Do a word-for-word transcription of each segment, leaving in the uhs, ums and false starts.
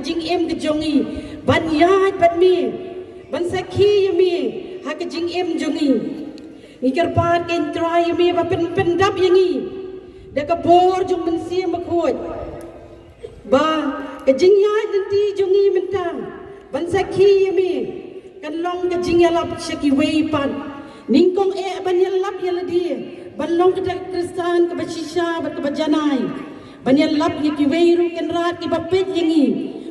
jingim ka jong ngi, ban ïaid bad me, ban sakhi ïa me ha ka jingim jong ngi. Ngi kyrpad kein Trai ïa me ba pyn pyndap ïa ngi da ka bor jong Mynsiem Bakhuid, ba ka jingïaid lynti jong ngi mynta ban sakhi ïa me kan long ka jingïalap sha kiwei pat. Nyngkong eh ban ïalap ïa lade ban long kata ka Khristan kaba shisha bad kaba janai, ban ïalap ïa kiwei ruh kynrad kiba peit ïa ngi,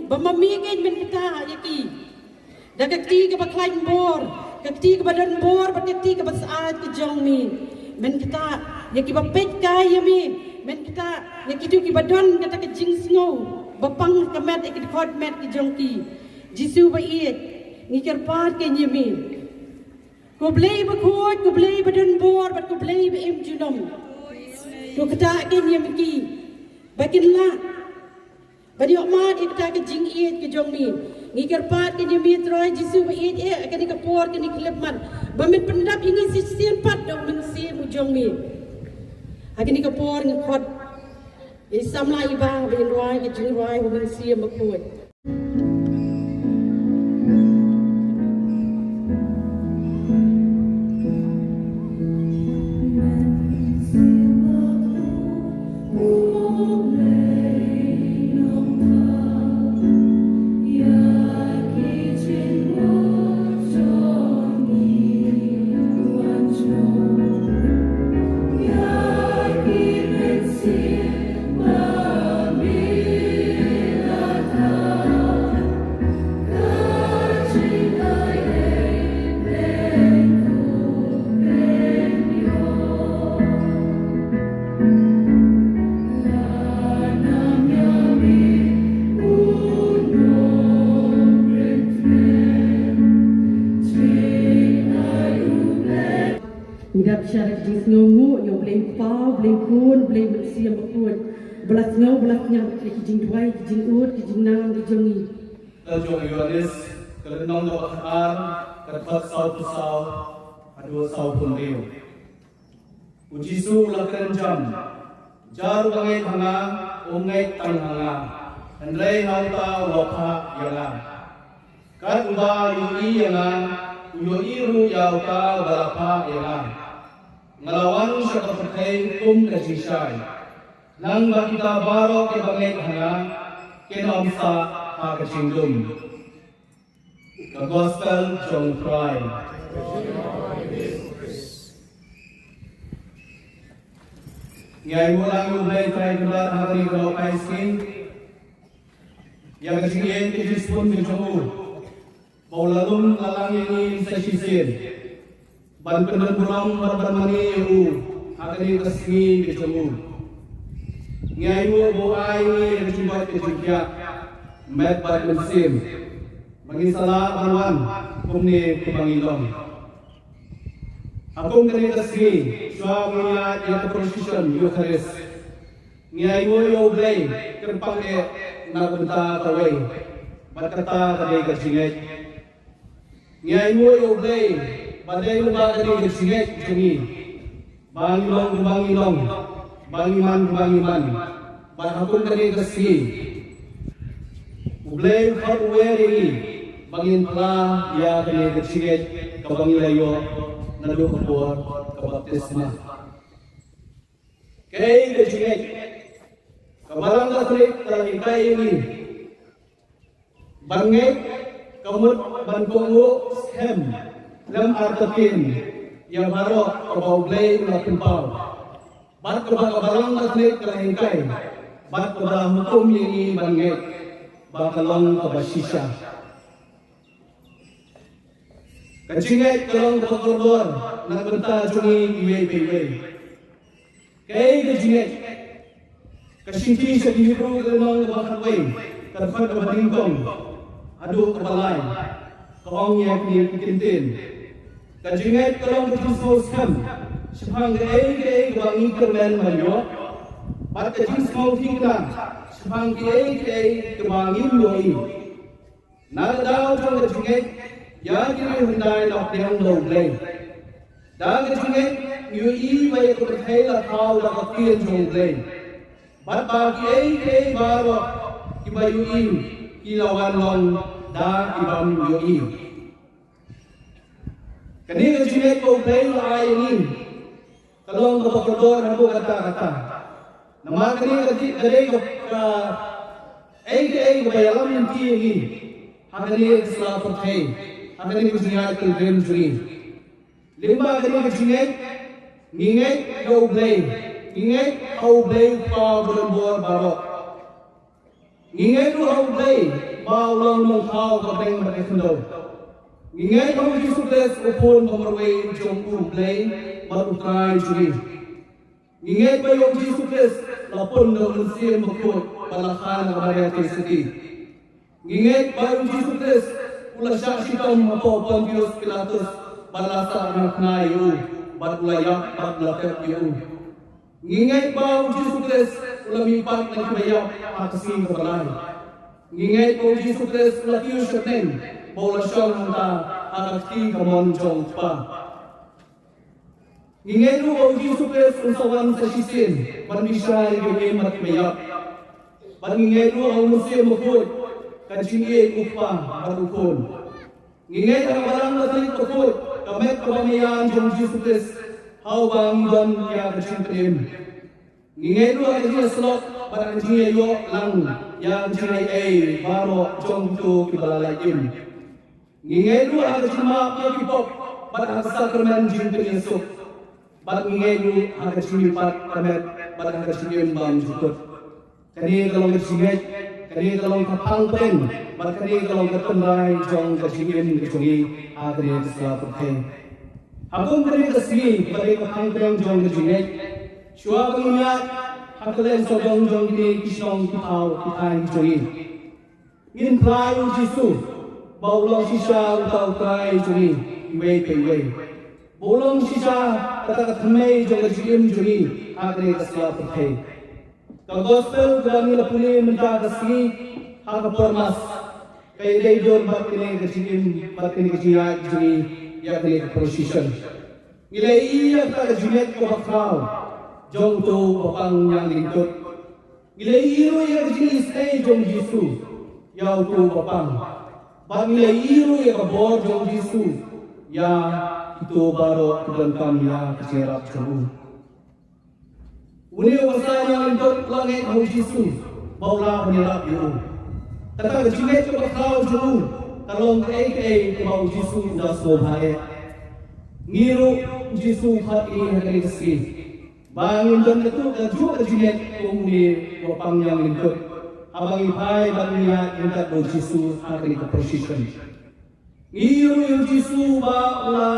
ba ma me kein men kata ïa ki da ka kti kaba khlaiñ bor, ka kti kaba don bor bad ka kti kaba syaid ka jong me. Men kata ïa kiba peit kai ïa me, men kata ïa kito kiba don kata ka jingsngew ba pang ka met ïa ki dkhot met ki jong ki. Jisu ba ïeit, ngi kyrpad kein ïa me. Ko Blei bakhuid, ko Blei ba don bor bad ko Blei ba im junom, to kata kein ïa me ki ba kin lah ban ïoh mad ïa kata ka jingïeit ka jong me. Ngi kyrpad kein ïa me Trai Jisu ba ïeit eh, ha kane ka por kane ka khyllipmat ba men pyndap ïa ngi shisien pat da u Mynsiem u jong me. Ha kane ka por ngi khot ïa i samla i bah ba in rwai ka jingrwai u Mynsiem Bakhuid. Ngi dap sha ka jingsngewnguh ïa u Blei Kpa, u Blei Khun, u Blei Mynsiem Bakhuid, ba la sngew ba la sngap ïa ki jingduwai, ki jingud, ki jingnang ki jong ngi. Ka jong u Ïoannis, ka lynnong kaba khatar, ka dkhot sawphew saw haduh sawphew hynriew. U Jisu u la kren jam, jar uba ngeit ha nga, um ngeit tang ha nga, hynrei ha uta uba phah ïa nga. Kat uba ïohi ïa nga, u ïohi ruh ïa uta uba la phah ïa nga. Nga la wan sha ka pyrthei kum ka jingshai, nang ba kita baroh kiba ngeit ha nga kin ym sah ha ka jingdum. Ka Gospel jong u Trai. Ngi ai nguh lang ïa u Blei Trai Kynrad ha kane ka lawei sngi ïa ka jingïeit ka jingshibun ka jong u, ba u la lum la lang ïa ngi sa shisien ban pyndon burom bad ban mane ïa u ha kane ka sngi ka jong u. Ngi ai nguh ba u ai ïa ngi ka jingkoit ka jingkhiah, met bad mynsiem, ba ngin sa lah ban wan kumne kumba ngi long. Ha kum kane ka sngi, shuwa ba ngin ïaid ïa ka procession Eucharist, ngi ai nguh ïa u Blei kyrpang eh na ka bynta kawei, bad kata ka dei ka jingngeit. Ngi ai nguh ïa u Blei ba dei lyngba kane ka jingngeit jong ngi ba ngi long kumba ngi long, ba ngi man kumba ngi man. Bad ha kum kane ka sngi, u Blei u khot u wer ïa ngi ba ngin pla ïa kane ka jingngeit kaba ngi la ïoh naduh ka por ka baptisma. Kaei ka jingngeit? Ka Balang Katholik ka la hikai ïa ngi ban ngeit, ka mut ban kohnguh skhem lem artatien ïa baroh kaba u Blei u la pynpaw, bad kaba ka Balang Katholik ka la hikai, bad kaba la hukum ïa ngi ban ngeit ba ka long kaba shisha. Ka jingngeit ka long kaba kordor na ka bynta jong ngi iwei pa iwei. Kaei ka jingngeit? Ka Shingkhih sha ki Hebru ka lynnong kaba khatwei, ka dkhot kaba nyngkong haduh kaba lai, ka ong ïa kine ki kyntien: Ka jingngeit ka long ka jingsngewskhem shaphang kaei kaei kaba ngi kyrmen ban ïoh, bad ka jingsngewthikna shaphang kaei kaei kaba ngim ïohi. Na ka daw jong ka jingngeit, ïa ki riew hyndai la pdiang da u Blei. Da ka jingngeit ngi ïohi ba ïa ka pyrthei la thaw da ka ktien jong u Blei, bad ba kiei kiei baroh kiba ïohi ki la wan long da ki bym ïohi. Kane ka jingngeit ba U Blei u la ai ïa ngi ka long kaba kordor haduh katta katta. Namar kane ka dei ka, ka, ei ka ei kaba ïalam lynti ïa ngi ha kane ka sla pyrthei, ha kane ka jingïaid pilgrim jong ngi. Lyngba kane ka jingngeit, ngi ngeit ïa U Blei, ngi ngeit ha U Blei U Kpa uba donbor baroh. Ngi ngeit ruh ha U Blei ba u long u nongthaw ka bneng bad ka khyndew. Ngi ngeit ha U Jisu Khrist, u Khun ba marwei jong U Blei bad U Trai jong ngi. Ngi ngeit ba ïa U Jisu Khrist la pun da U Mynsiem Bakhuid bad la kha na ka Maria Theisotti. Ngi ngeit ba ïa U Jisu Khrist u la shah shitom hapoh Pontius Pilatus bad la sah rangbah ïa u bad u la ïap bad la tep ïa u. Ngi ngeit ba U Jisu Khrist u la mihpat na kiba ïap ha ka sngi kaba lai. Ngi ngeit ba U Jisu Khrist u la kiew sha bneng bad u la shong hangta ha ka kti kamon jong U Kpa. Ngi ngeit ruh ba U Jisu Khrist un sa wan sa shisien ban bishar ïa kiba im bad kiba ïap. Bad ngi ngeit ruh ha U Mynsiem Bakhuid, ka jingïeit U Kpa bad U Khun. Ngi ngeit ha ka Balang Katholik bakhuid, ka met kaba ïaid jong U Jisu Khrist, ha uba ngi don ïa ka jingpynim. Ngi ngeit ruh ha ka jingïasyllok bad ha ka jingïaïoh lang ïa ka jingaiei baroh jong kito kiba la lait im. Ngi ngeit ruh ha ka jingmap ïa ki pop bad ha ka sakramen jingpynïasuk. Bad ngi ngeit ruh ha ka jingmihpat ka met bad ha ka jingim bymjukut. Kane ka long ka jingngeit, kane ka long ka phang pdeng, bad kane ka long ka tynrai jong ka jingim ka jong ngi ha kane ka sla pyrthei. Ha kum kane ka sngi kaba dei ka phang pdeng jong ka jingngeit, shuwa ba ngin ïaid ha kylleng sawdong jong kine ki shnong ki thaw ki thaiñ ki jong ngi, ngin phla ïa U Jisu ba u long shisha uta U Trai jong ngi iwei pa iwei, ba u long shisha kata ka thymmei jong ka jingim jong ngi ha kane ka sla pyrthei. Ka gospel kaba ngi la pule mynta ka sngi ha ka por Mass ka ïadei dur bad kane ka jingim, bad kane ka jingïaid jong ngi ïa kane ka procession. Ngi la ïohi ïa kata ka jingngeit kaba khraw jong uto uba pang ñianglyngkut. Ngi la ïohi ruh ïa ka jingisynei jong U Jisu ïa uto uba pang. Bad ngi la ïohi ruh ïa ka bor jong U Jisu ïa kito baroh ki donkam ïa ka jingïarap jong u. Une uba sa ñianglyngkut u la ngeit ha U Jisu ba u lah ban ïarap ïa u. Kata ka jingngeit kaba khraw jong u ka long kaei kaei kaba U Jisu u da sngewbha eh. Ngi ruh U Jisu u khot ïa ngi ha kane ka sngi ba ngin don katto katjuh ka jingngeit kum une uba pang ñianglyngkut haba ngi phai bad ngi ïaid ryngkat bad U Jisu ha kane ka procession. Ngi ïohi ruh ïa U Jisu ba u la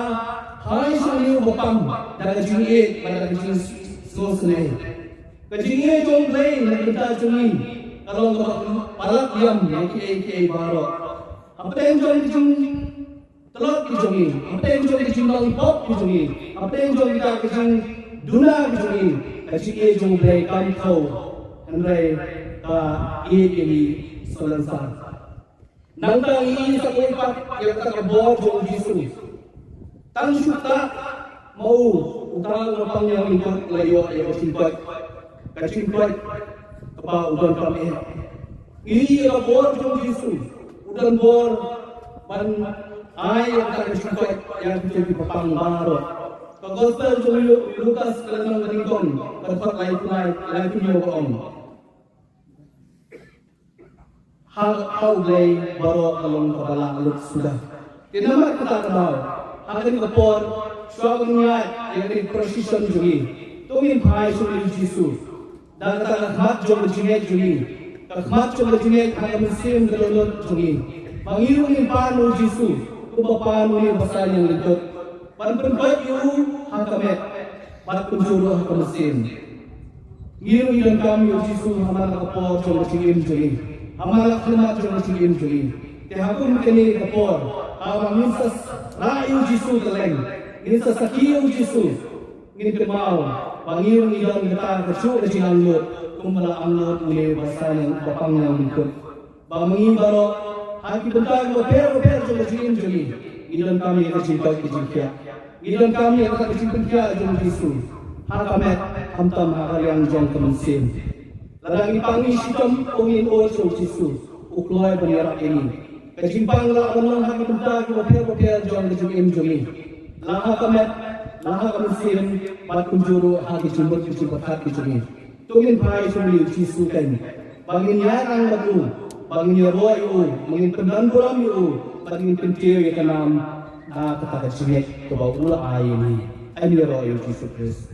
phai sha une uba pang da ka jingïeit bad da ka jingsngewsynei. Ka jingïeit jong U Blei na ka bynta jong ngi ka long kaba palat ïam ïa kiei kiei baroh. Hapdeng jong ka jingtlot ka jong ngi, hapdeng jong ka jinglong pop ka jong ngi, hapdeng jong kita ka jingduna ka jong ngi, ka jingïeit jong U Blei kam thaw, hynrei ka ïeit ïa ngi salonsar. Nangta ngi ïohi sa kawei pat ïa kata ka bor jong U Jisu. Tang shu ktah ma u, uta uba pang ñianglyngkut u la ïoh ïa ka jingkoit, ka jingkoit kaba u donkam eh. Ngi ïohi ïa ka bor jong U Jisu, u don bor ban ai ïa kata ka jingkoit ïa kito kiba pang baroh. Ka gospel jong u Lu-, Lukas ka lynnong kaba nyngkong, ka dkhot laiphew, laiphew hynñiew ka ong, ha, ha U Blei baroh ka long kaba lah lut suda. Te namar kata ka daw, ha kane ka por, shuwa ban ïaid ïa kane ka procession jong ngi, to ngin phai sha U Jisu da kata ka khmat jong ka jingngeit jong ngi, ka khmat jong ka jingngeit ha ka mynsiem ka dohnud jong ngi, ba ngi ruh ngin pan U Jisu kumba pan une uba sa ñianglyngkut. Ban pynkoit ïa u ha ka met bad kumjuh ruh ha ka mynsiem. Ngi ruh ngi donkam ïa U Jisu ha man la ka por jong ka jingim jong ngi, ha man la ka khmat jong ka jingim jong ngi. Te ha kum kane ka por, haba ngin sa rah ïa U Jisu kylleng, ngin sa sakhi ïa U Jisu, ngin kynmaw ba ngi ruh ngi don kata kajuh ka jingangnud kumba la angnud une uba sa ñiang, uba pang ñianglyngkut. Ba ma ngi baroh, ha ki bynta kiba pher bapher jong ka jingim jong ngi, ngi donkam ïa ka jingkoit ka jingkhiah. Ngi donkam ïa ka jingpynkhiah jong U Jisu ha ka met, khamtam ha ka liang jong ka mynsiem. Lada ngi pang ngi shitom, to ngin ong sha U Jisu, U kloi ban ïarap ïa ngi. Ka jingpang la ban long ha ki bynta kiba pher bapher jong ka jingim jong ngi. La ha ka met, la ha ka mynsiem, bad kumjuh ruh ha ki jingmut ki jingpyrkhat ki jong ngi. To ngin phai sha U Jisu Khrist. Ba ngin ïaid lang bad u, ba ngin ïaroh ïa u, ba ngin pyndon burom ïa u, ba ngin kyntiew ïa ka nam, ah, kata ka jingngeit kaba u la ai ïa ngi. Ngin ïaroh ïa U Jisu Khrist.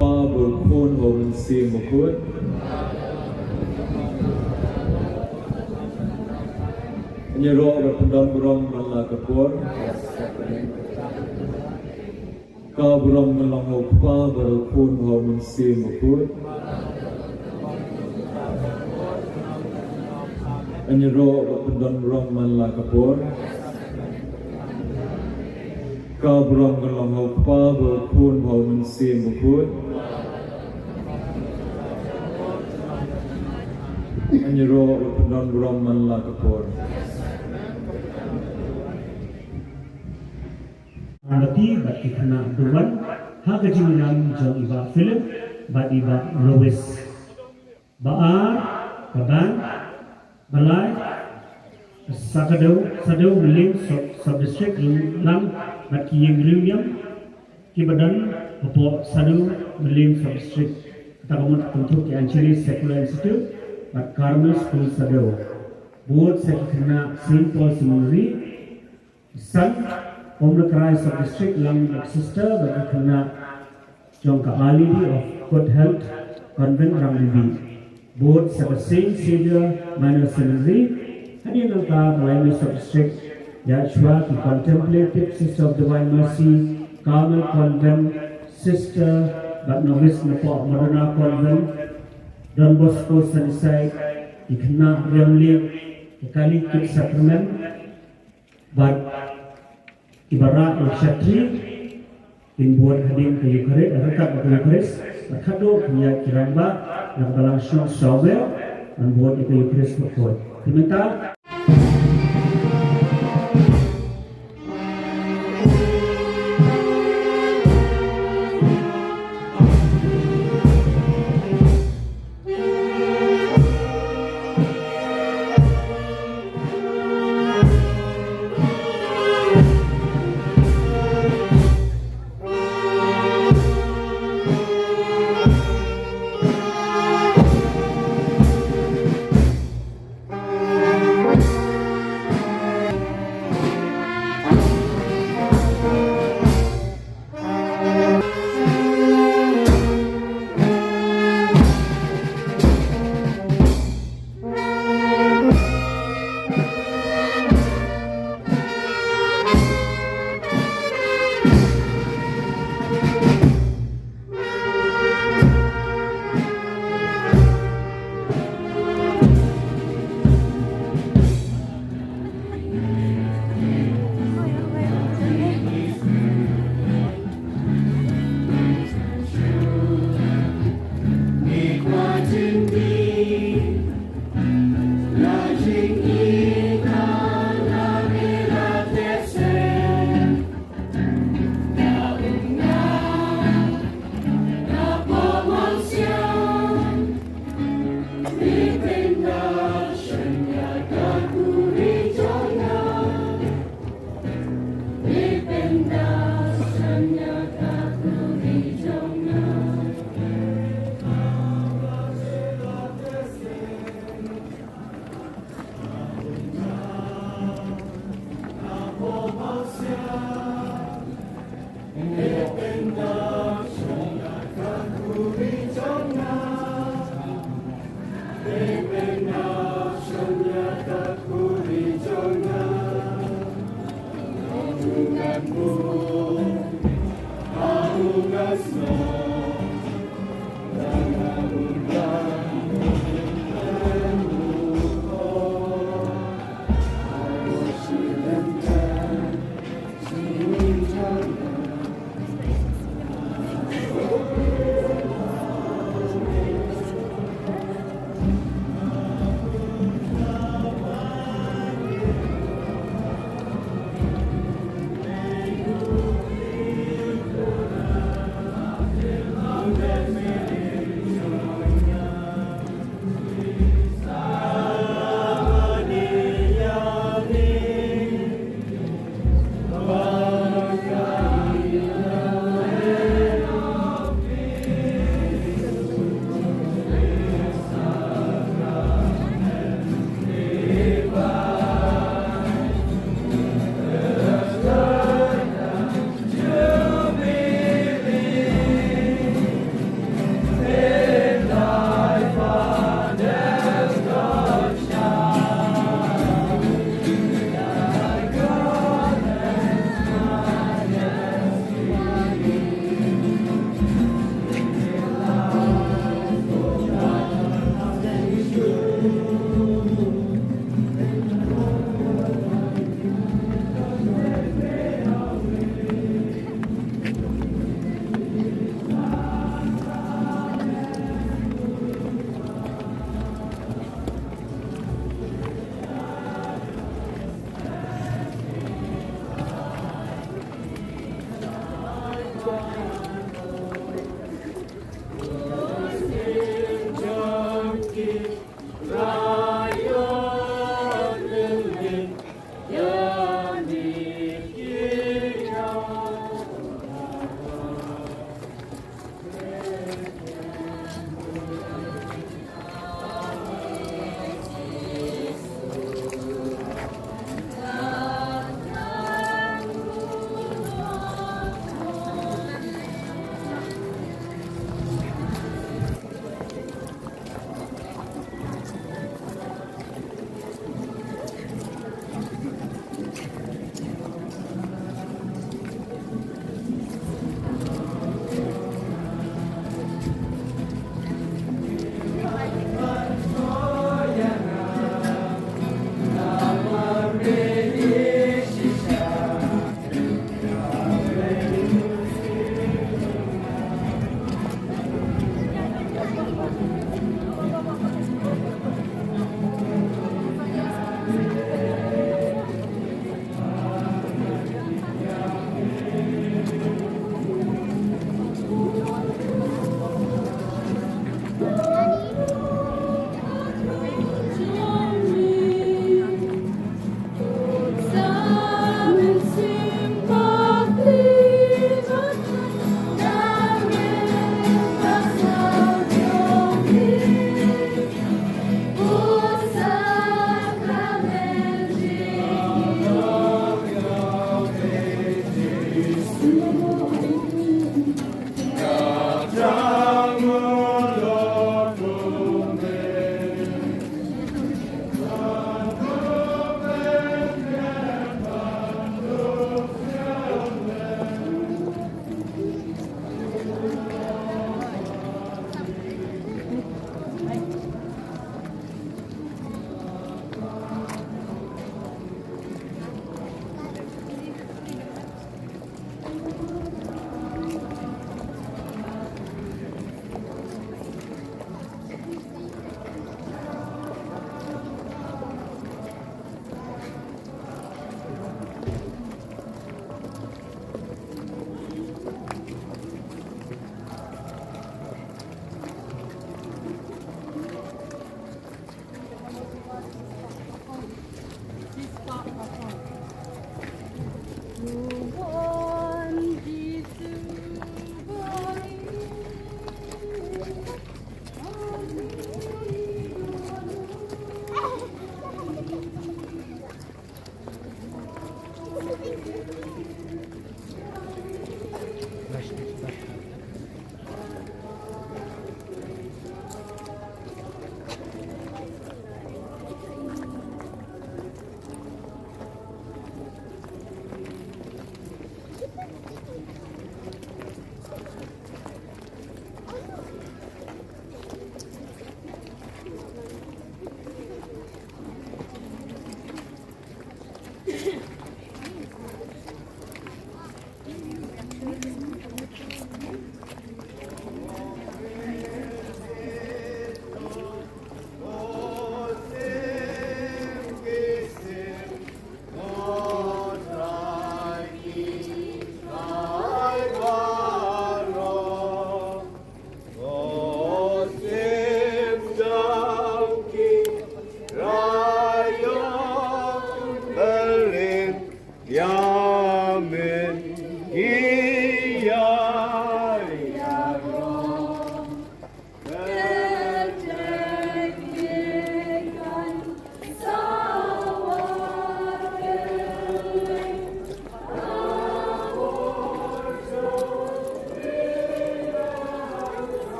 Kpa bad u Khun bad u Mynsiem Bakhuid. Ngin ïaroh bad pyndon burom man la ka por. Ka burom ngan long ha u Kpa bad u Khun bad u Mynsiem Bakhuid. Ngin ïaroh bad pyndon burom man la ka por. Ka burom ngan long ha u Kpa bad u Khun bad u Mynsiem Bakhuid. Ngin ïaroh bad pyndon burom man la ka por. Nangta bad ki khynnah Duwan, ha ka jingïalam jong i Bah Philip bad i Bah Lois. Ba ar, ba ban, ba lai, Sakadew, Sadew Mylliem Sub, Sub District lang bad ki ïing riewniam kiba don hapoh Sadew Mylliem Sub District. Kata ka mut kynthup ki Anchiri Secular Institute bad Carmel School Sadew. Bud sa ki khynnah Saint Paul Seminary, San, Umla Krai Sub District lang bad sister bad ki khynnah jong ka Our Lady of Good Health Convent Ranglimbi. Bud sa ka Saint Xavier Minor Seminary, hadien nangta ka Laimi Sub District, ïa shuwa ki Contemplative Sister of Divine Mercy, Carmel Convent, Sister bad Novice napoh Madonna Convent, Don Bosco Sunnyside, ki khynnah Riam Lake, ka Kali Kids Sacrament, bad kiba rah ïa u shatri, kin bud hadien ka Eucharist, ryngkat bad ka Eucharist, bad khadduh kin ïaid ki rangbah na ka balang shnong Sawmer, ban bud ïa ka Eucharist bakhuid. Te mynta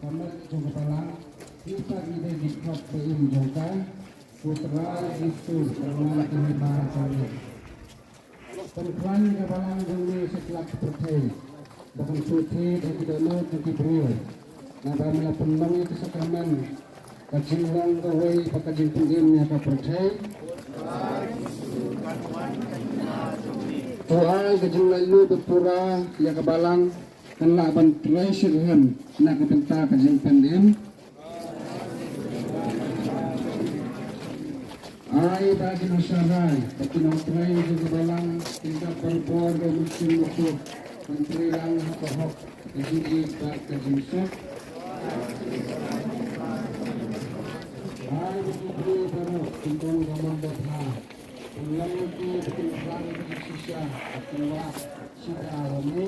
Ka met jong ka balang, ita i dei ki khmat ba im jong ka, U Trai Jisu, ka ngan ka hima jong ngi. Pynkhlaiñ ka balang jong me sha tlak pyrthei, ba kan shu thied ha ki dohnud jong ki briew. Naba me la pynlong ïa ki sakramen, ka jinglong kawei bad ka jingpynim ïa ka pyrthei. Ai ka jinglaitluid ba pura ïa ka balang, kan lah ban trei shitrhem na ka bynta ka jingpynim. Ai ba ki nongshakri bad ki nongtrei jong ka balang kin dap barabor da u Mynsiem Bakhuid ban trei lang ha ka hok, ka jingïeit bad ka jingsuk. Ai ba ki briew baroh kin don ka mon babha, ban ïalam ïa ki ba kin khlaiñ ka jingshisha bad kin wad shisha ïa me.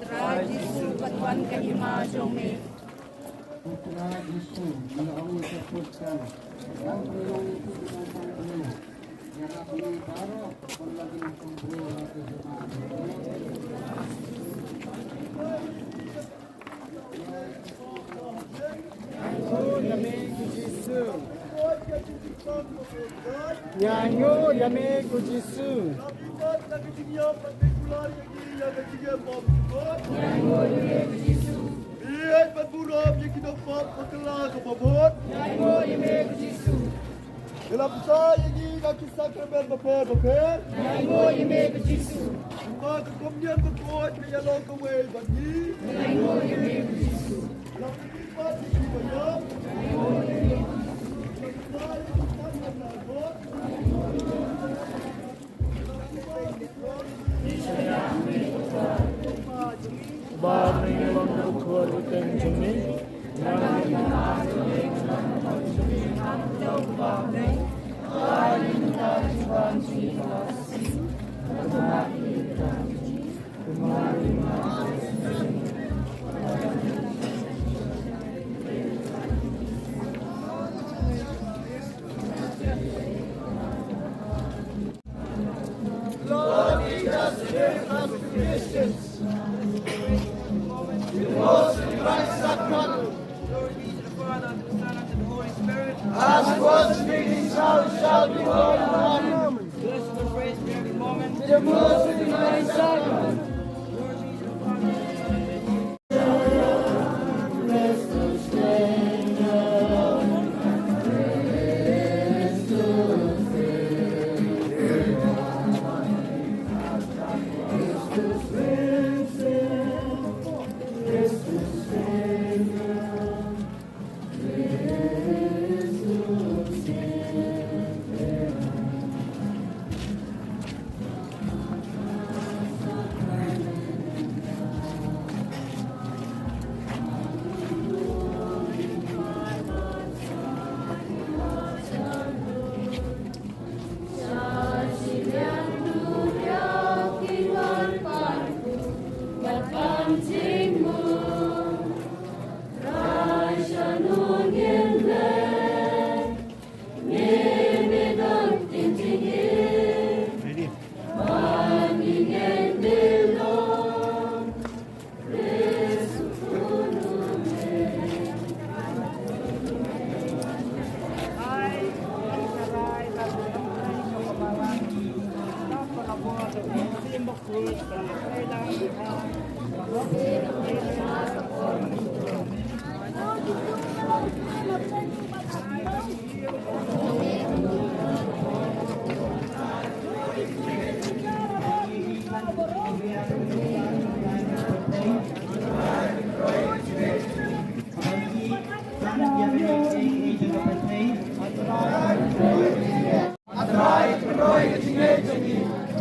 Trai Jisu, katwan ka hima jong me. Trai Jisu, nga la ong ïa ka Khristan, ngan pynlong ïa ki ki nongpang briew. Ïarap ïa ngi baroh ban long ki nongpang briew ha ka hima jong me. Ïa me ko Jisu. Ïa ngi ïa me ko Jisu. Ïa ngi ïa me ko Jisu. Ïa ngi ïa me ko Jisu. Ïa la pynshai ïa ngi da ki sakramen bapher bapher. Ïa ngi ïa me ko Jisu. Kumba ka komunion bakhuid ka ïa long kawei bad ngi. Ïa ngi ïa me ko Jisu. Lord, teach us to live as Christians. The most in Christ sacrament. Glory be to the Father, and to the Son, and to the Holy Spirit. As it was in the beginning, now it shall be, world without end. Blessed and praised be every moment. The most in Christ sacrament. Glory be to the Father.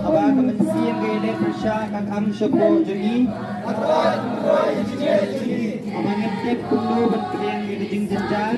Haba ka mynsiem ka ïaleh pyrshah ka kham shapoh jong ngi. Haba ngim tip kumno ban pdiang ïa ka jingjynjar.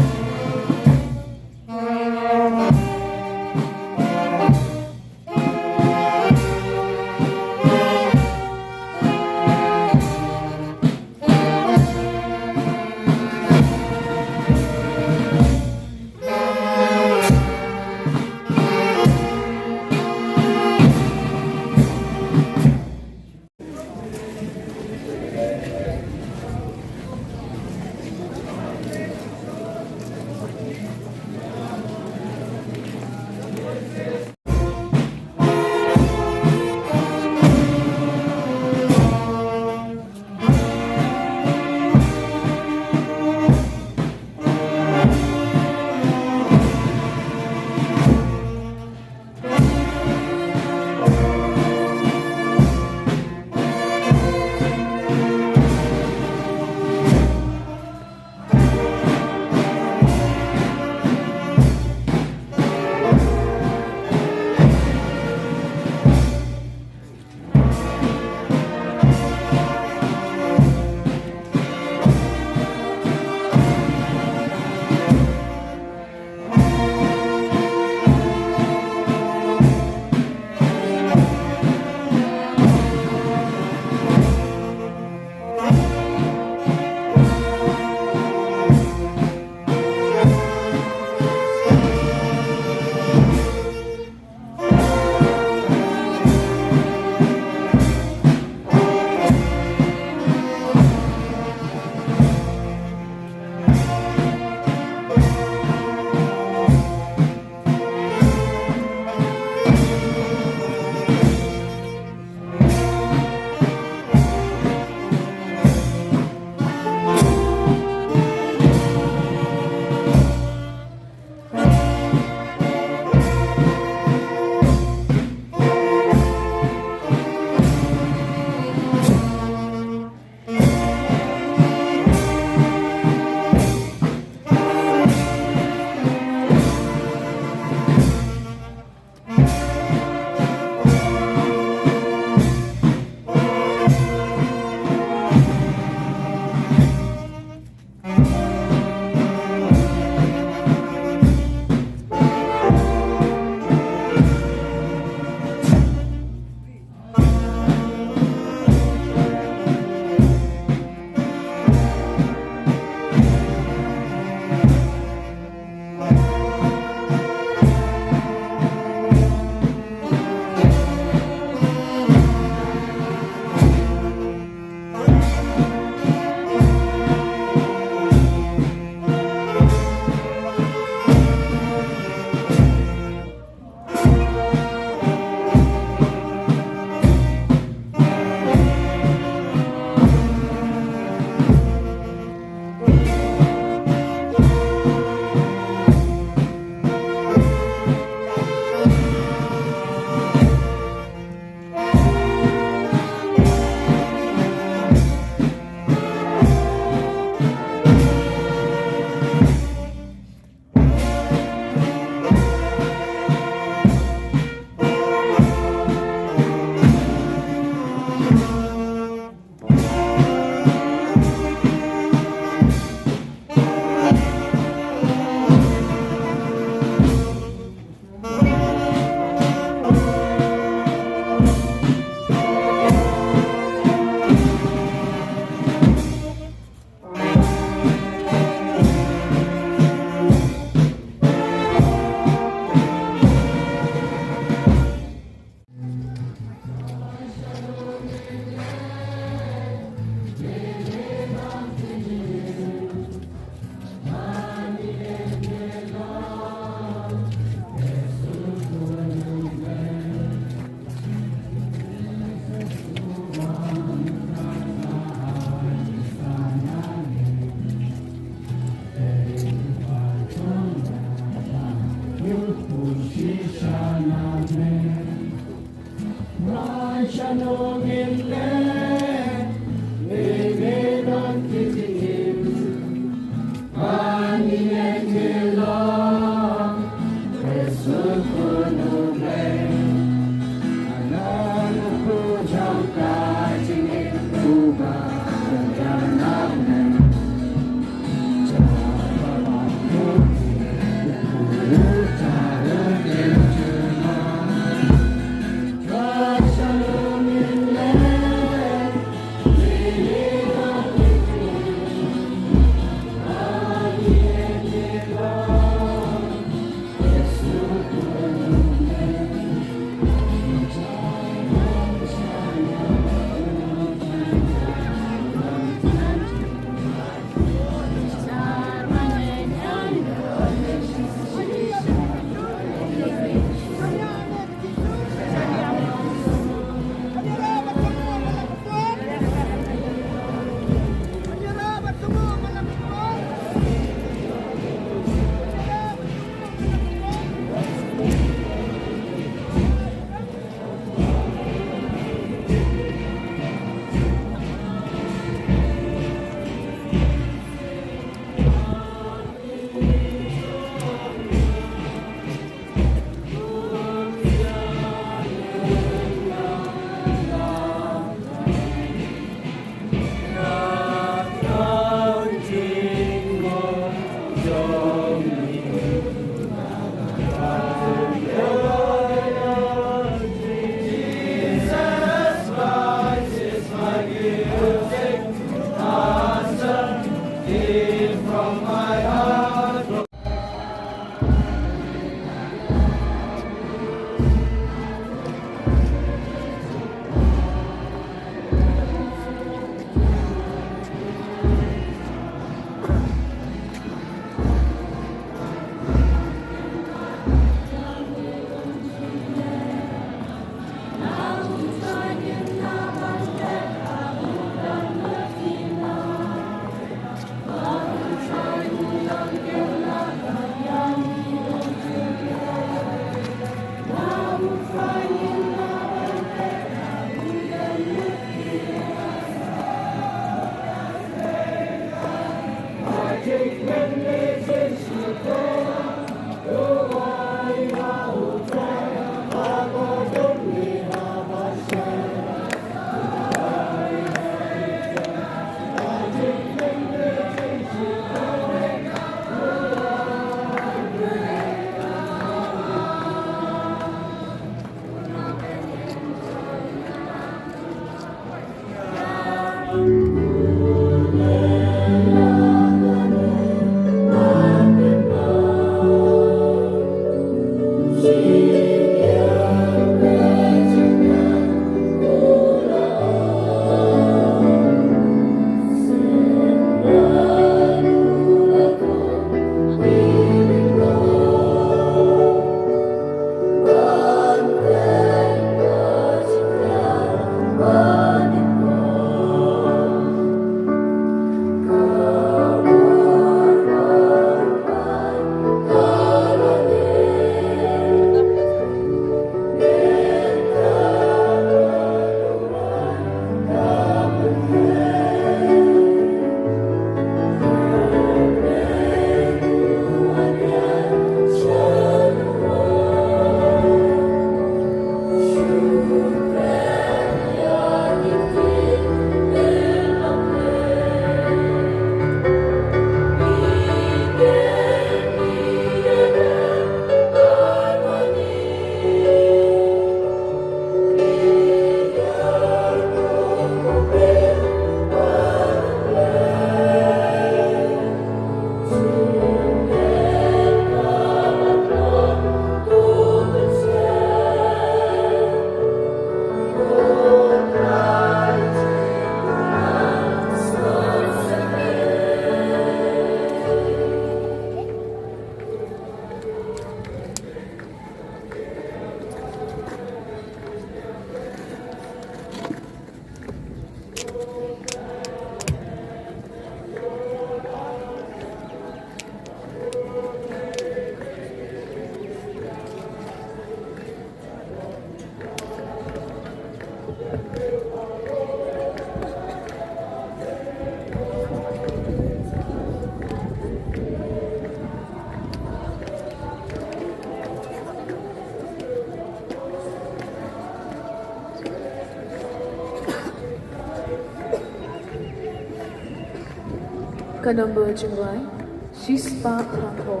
Ka number jingrai shispah phraphew.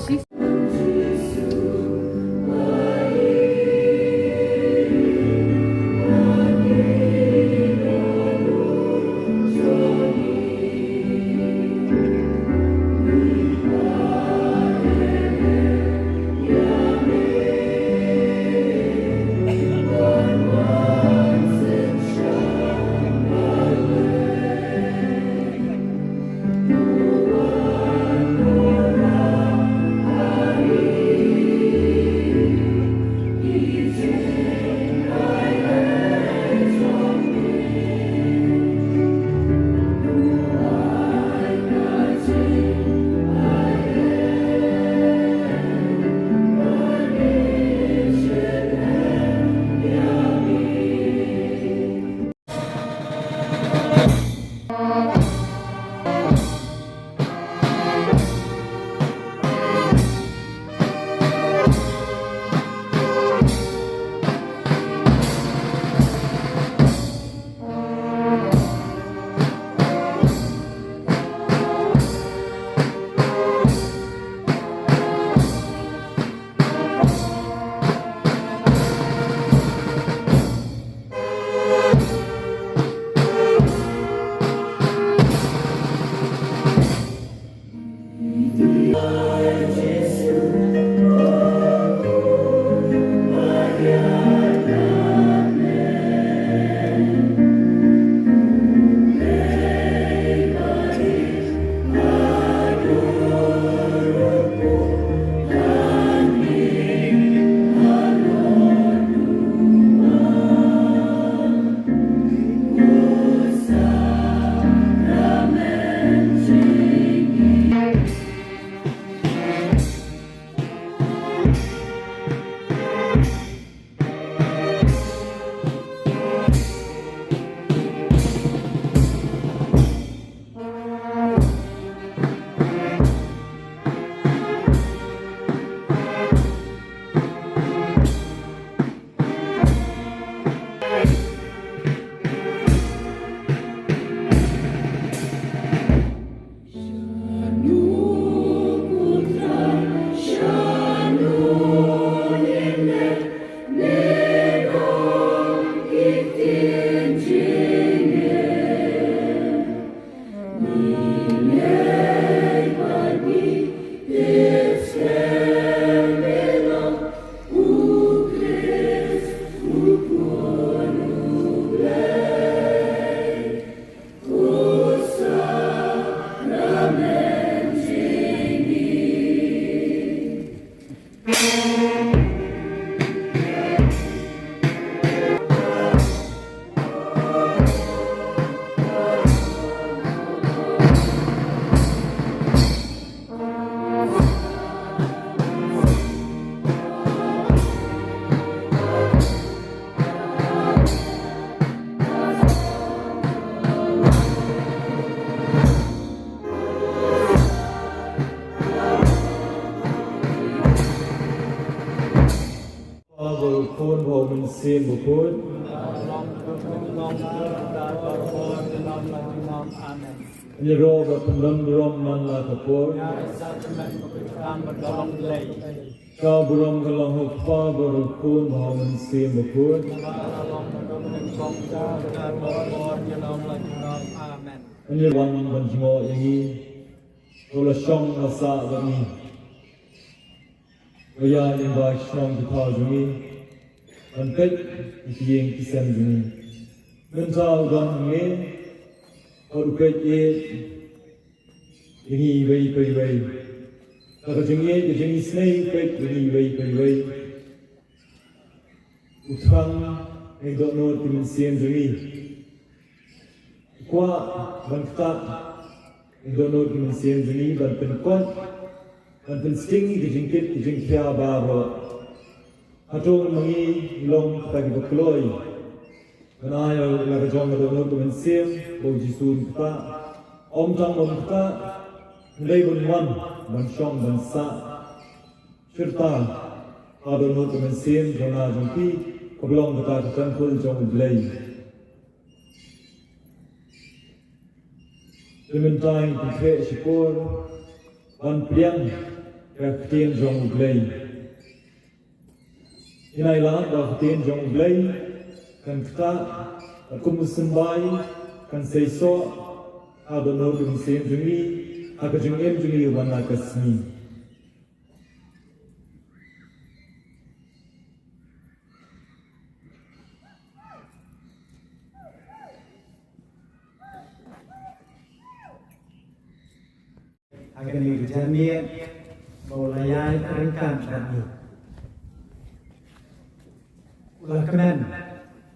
Shi Kpa bad u Khun bad u Mynsiem Bakhuid. Amen. Ïaroh bad pyndon burom man la ka por. Ka burom ka long ha u Kpa bad u Khun bad u Mynsiem Bakhuid. Amen. Ngi wan ban jngoh ïa ngi. Ko la shong la sah bad ngi. Ïa ngi ba shong ki thaw jong ngi. Ban peit ki ïing ki sem jong ngi. Mynta u don hangne. Bad u peit ïa ngi iwei pa iwei. Ka jingïeit ka jingisynei u peit ïa ngi iwei pa iwei. U thrang ïa ki dohnud ki mynsiem jong ngi. U kwah ban ktah ïa ki dohnud ki mynsiem jong ngi ban pynkoit ban pynsting ïa ki jingkit ki jingkhia baroh. Hato ma ngi long kita kiba kloi ban ai ïa la ka jong ka dohnud ka mynsiem ba u Jisu un ktah? Ym tang ban ktah, hynrei ban wan ban shong ban sah shirta ha ka dohnud ka mynsiem jong nga jong phi kaba long kata ka templ jong U Blei. Te mynta ngin pynkhreh shipor ban pdiang ïa ka ktien jong U Blei. Ngin ai lad ba ka ktien jong U Blei kan ktah, bad kum u symbai kan seisoh ha dohnud u Mynsiem jong ngi ha ka jingim jong ngi wan la ka sngi. Ha kane ka janmiet ba u la ïaid ryngkat bad ngi, u la kmen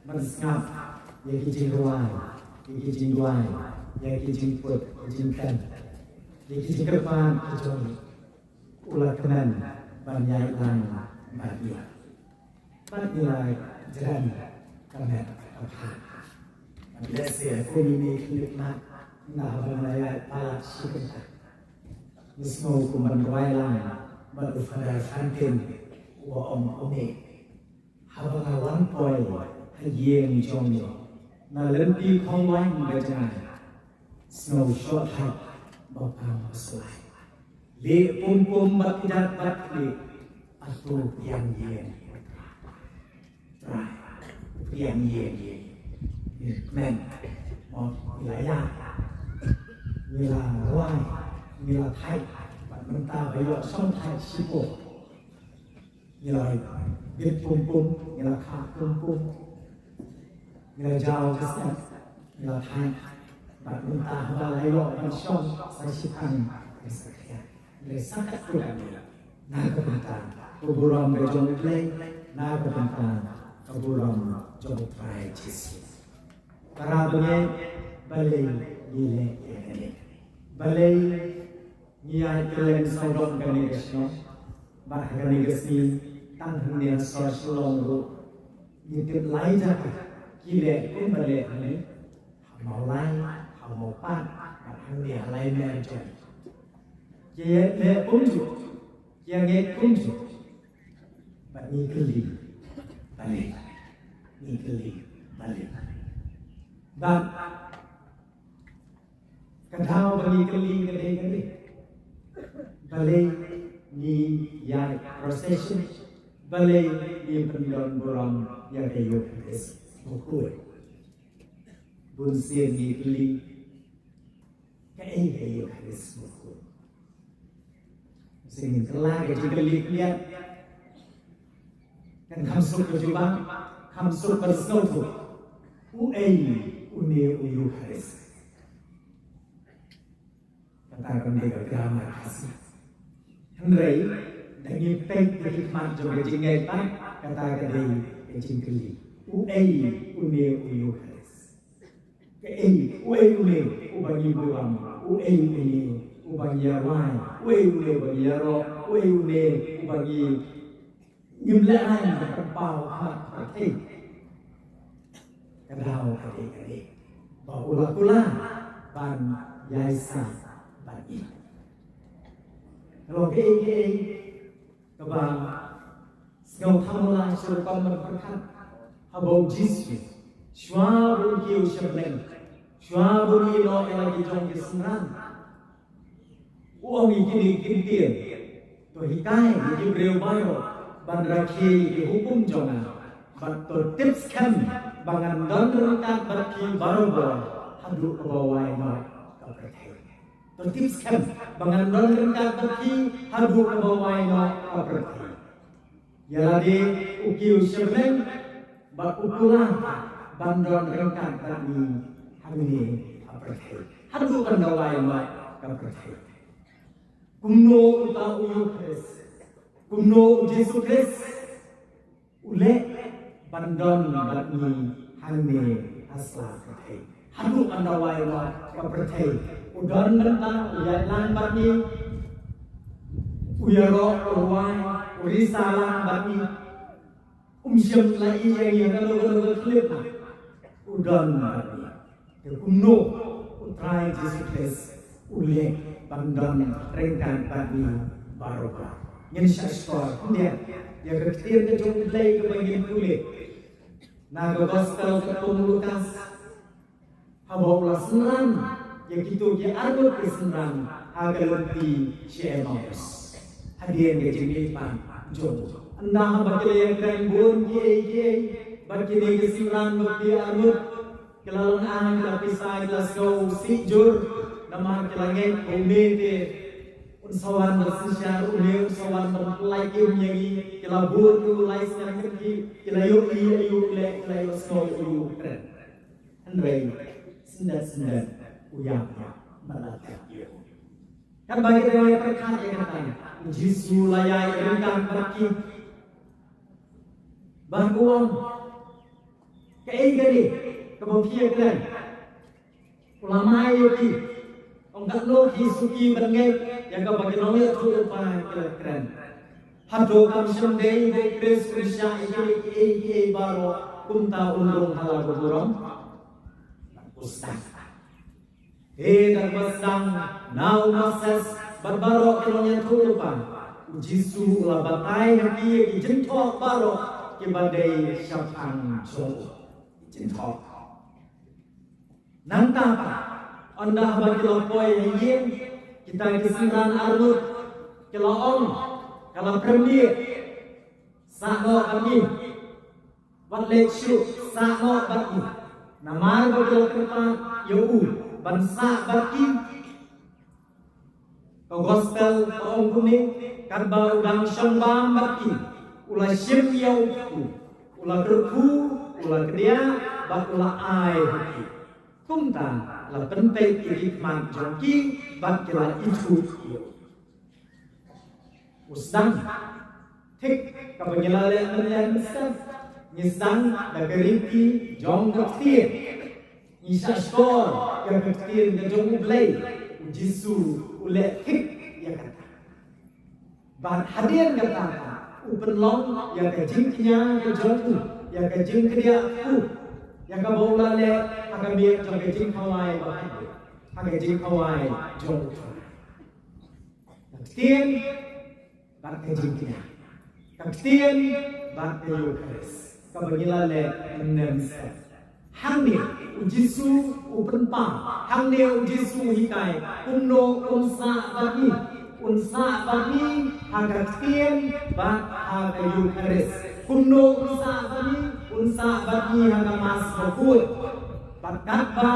ban sngap ïa ki jingrwai, ïa ki jingduwai, ïa ki jingput, ïa ki jingkren, ïa ki jingkyrpad ki jong ngi. U la kmen ban ïaid lang bad ngi. Bad ngi la jan ka met ka phad. Bad lehse kum ine i khyllipmat, nga haba nga la ïaid palat shi kynta, nga sngew kum ban rwai lang bad u Father Franklin, uba ong kumne: Haba nga wan poi ha ïing jong me na lynti khongwaiñ ba jngai, sngewshoh thait ba pang ba slai. Lieh pum pum bad kjat bad khlieh, ato pdiang ïing. Trai, pdiang ïing. Ngi kmen, mo, ngi la ïaid, ngi la rwai, ngi la thait, bad mynta ba ïoh shong thait shipor. Ngi la bit pum pum, ngi la khah pum pum, ngi la jaw ka stet, ngi la thait. Bad mynta haba la ïoh ban shong sa shitang, ngi sa khia, ngi la sa kat pura ngi la. Na ka bynta ka burom ka jong U Blei, na ka bynta ka burom jong U Trai Jisu. Para bangeit, balei ngi leh ïa kane? Balei ngi ïaid kylleng sawdong kane ka shnong? Bad ha kane ka sngi, tang hangne ha sor Shillong ruh ngi tip lai jaka ki leh kumba leh hangne, ha Mawlai, ha Mawpat, bad hangne ha Laimer jong. Ki leh kumjuh, ki ngeit kumjuh. Bad ngi kylli balei. Ngi kylli balei. Bad ka daw ba ngi kylli ka dei kane: balei ngi ïaid procession? Balei ngi pyndon burom ïa ka Eukharist Bakhuid? Bun sien ngi kylli: Kaei ka Eukharist Bakhuid? Sngewbha ka jingkylli khyndiat. Kan kham suk ka jubab, kham suk ban sngewthuh. Uei une u Eukharist? Kata kan dei ka grammar Khasi. Hynrei da ngi peit da ki khmat jong ka jingngeit pat, kata ka dei ka jingkylli: Uei une u Eukharist? Kaei, uei une uba ngi burom, uei une uba ngi ïarwai, uei une uba ngi ïaroh, uei une uba ngi, ngim lehrain ban pynpaw ha ka pyrthei? Ka daw ka dei kane ba u la kular ban ïaisah bad ngi. Ka long kaei kaei kaba sngewthuh la sha rukom ban pyrkhat haba u Jisu, shuwa ba u kiew sha bneng, shuwa ba u ïehnoh ïa la ki jong ki synran, u ong ïa kine ki ktien: To hikai ïa ki briew baroh ban rakhe ïa ki hukum jong nga, bad to tip skhem ba ngan don ryngkat bad phi barabor haduh kaba wai noh ka pyrthei. To tip skhem ba ngan don ryngkat bad phi haduh kaba wai noh ka pyrthei. Ïa lade u kiew sha bneng bad u kular ban don ryngkat bad ngi hangne ha pyrthei haduh kan da wai noh ka pyrthei. Kumno uta u Eukharist, kumno u Jisu Khrist u leh ban don bad ngi hangne ha sla pyrthei haduh kan da wai noh ka pyrthei? U don bynta, u ïaid lang bad ngi, u ïaroh, u rwai, u risa lang bad ngi. Um shym la ïeh ïa ngi ha kano kano ka khyllipmat. U don bad ngi. Te kumno u Trai Jisu Khrist u leh ban don ryngkat bad ngi baroh? Ngin sa sngap khyndiat ïa ka ktien ka jong U Blei kaba ngin pule na ka Gospel katkum u Lukas. Haba u la synran ïa kito ki arngut ki synran ha ka lynti sha Emmaus. Hadien ka jingïaid pan jong u, ynda haba ki la ïakren bun kiei kiei bad kine ki synran bad ki arngut, ki la long ai, ki la pisa, ki la sngew sih jur. Namar ki la ngeit ba une te un sa wan ban synshar, une un sa wan ban pyllait im ïa ngi. Ki la bud ïa u lai snem, ki la ïohi ïa u leh, ki la ïohsngew ïa u kren. Hynrei syndet syndet u ïap ïap bad la tep ïa u. Katba ki dang ïa pyrkhat ïa kata, u Jisu la ïai ryngkat bad ki bad u ong, kaei kane kaba phi ïa kren? U la mai ïa ki, ong, katno phi suki ban ngeit ïa kaba ki nongïathuhlypa ki la kren? Hato kam shym dei ba u Khrist un shah ïa kine kiei kiei baroh, kumta un rung ha la ka burom? U sdang. Te da kaba sdang na u Moses bad baroh ki nongïathuhlypa, u Jisu u la batai ha ki ïa ki jingthoh baroh kiba dei shaphang jong u. Ki jingthoh. Nangta pat, ynda haba ki la poi ha ïing, kita ki synran arngut ki la ong, ka la pyrshah, sah noh bad ngi. Wat leit shuh, sah noh bad ngi. Namar ba ki la kyrpad ïa u ban sah bad ki. Ka gospel ka ong kumne, katba u dang shong bam bad ki, u la shim ïa u kpu, u la kyrkhu, u la kdiah bad u la ai ha ki. Kumta la pynpeit ïa ki khmat jong ki bad ki la ithuh ïa u. U sdang. Thik kaba ngi la leh mynne mynstep, ngi sdang da ka riti jong ka ktien. Ngi shah shkor ïa ka ktien ka jong U Blei. U Jisu u leh thik ïa kata. Bad hadien kata u pynlong ïa ka jingkñia ka jong u, ïa ka jingkñia u, ïa kaba u la leh ha ka miet jong ka jingkhawai ba ha ka jingkhawai jong u. Ka ktien bad ka jingkñia. Ka ktien bad ka Eukharist. Kaba ngi la leh mynne mynstep. Hangne u Jisu u pynpaw. Hangne u Jisu u hikai kumno un sah bad ngi. Un sah bad ngi ha ka ktien bad ha ka Eukharist. Kumno un sah bad ngi? Un sah bad ngi ha ka Mass bakhuid. Bad katba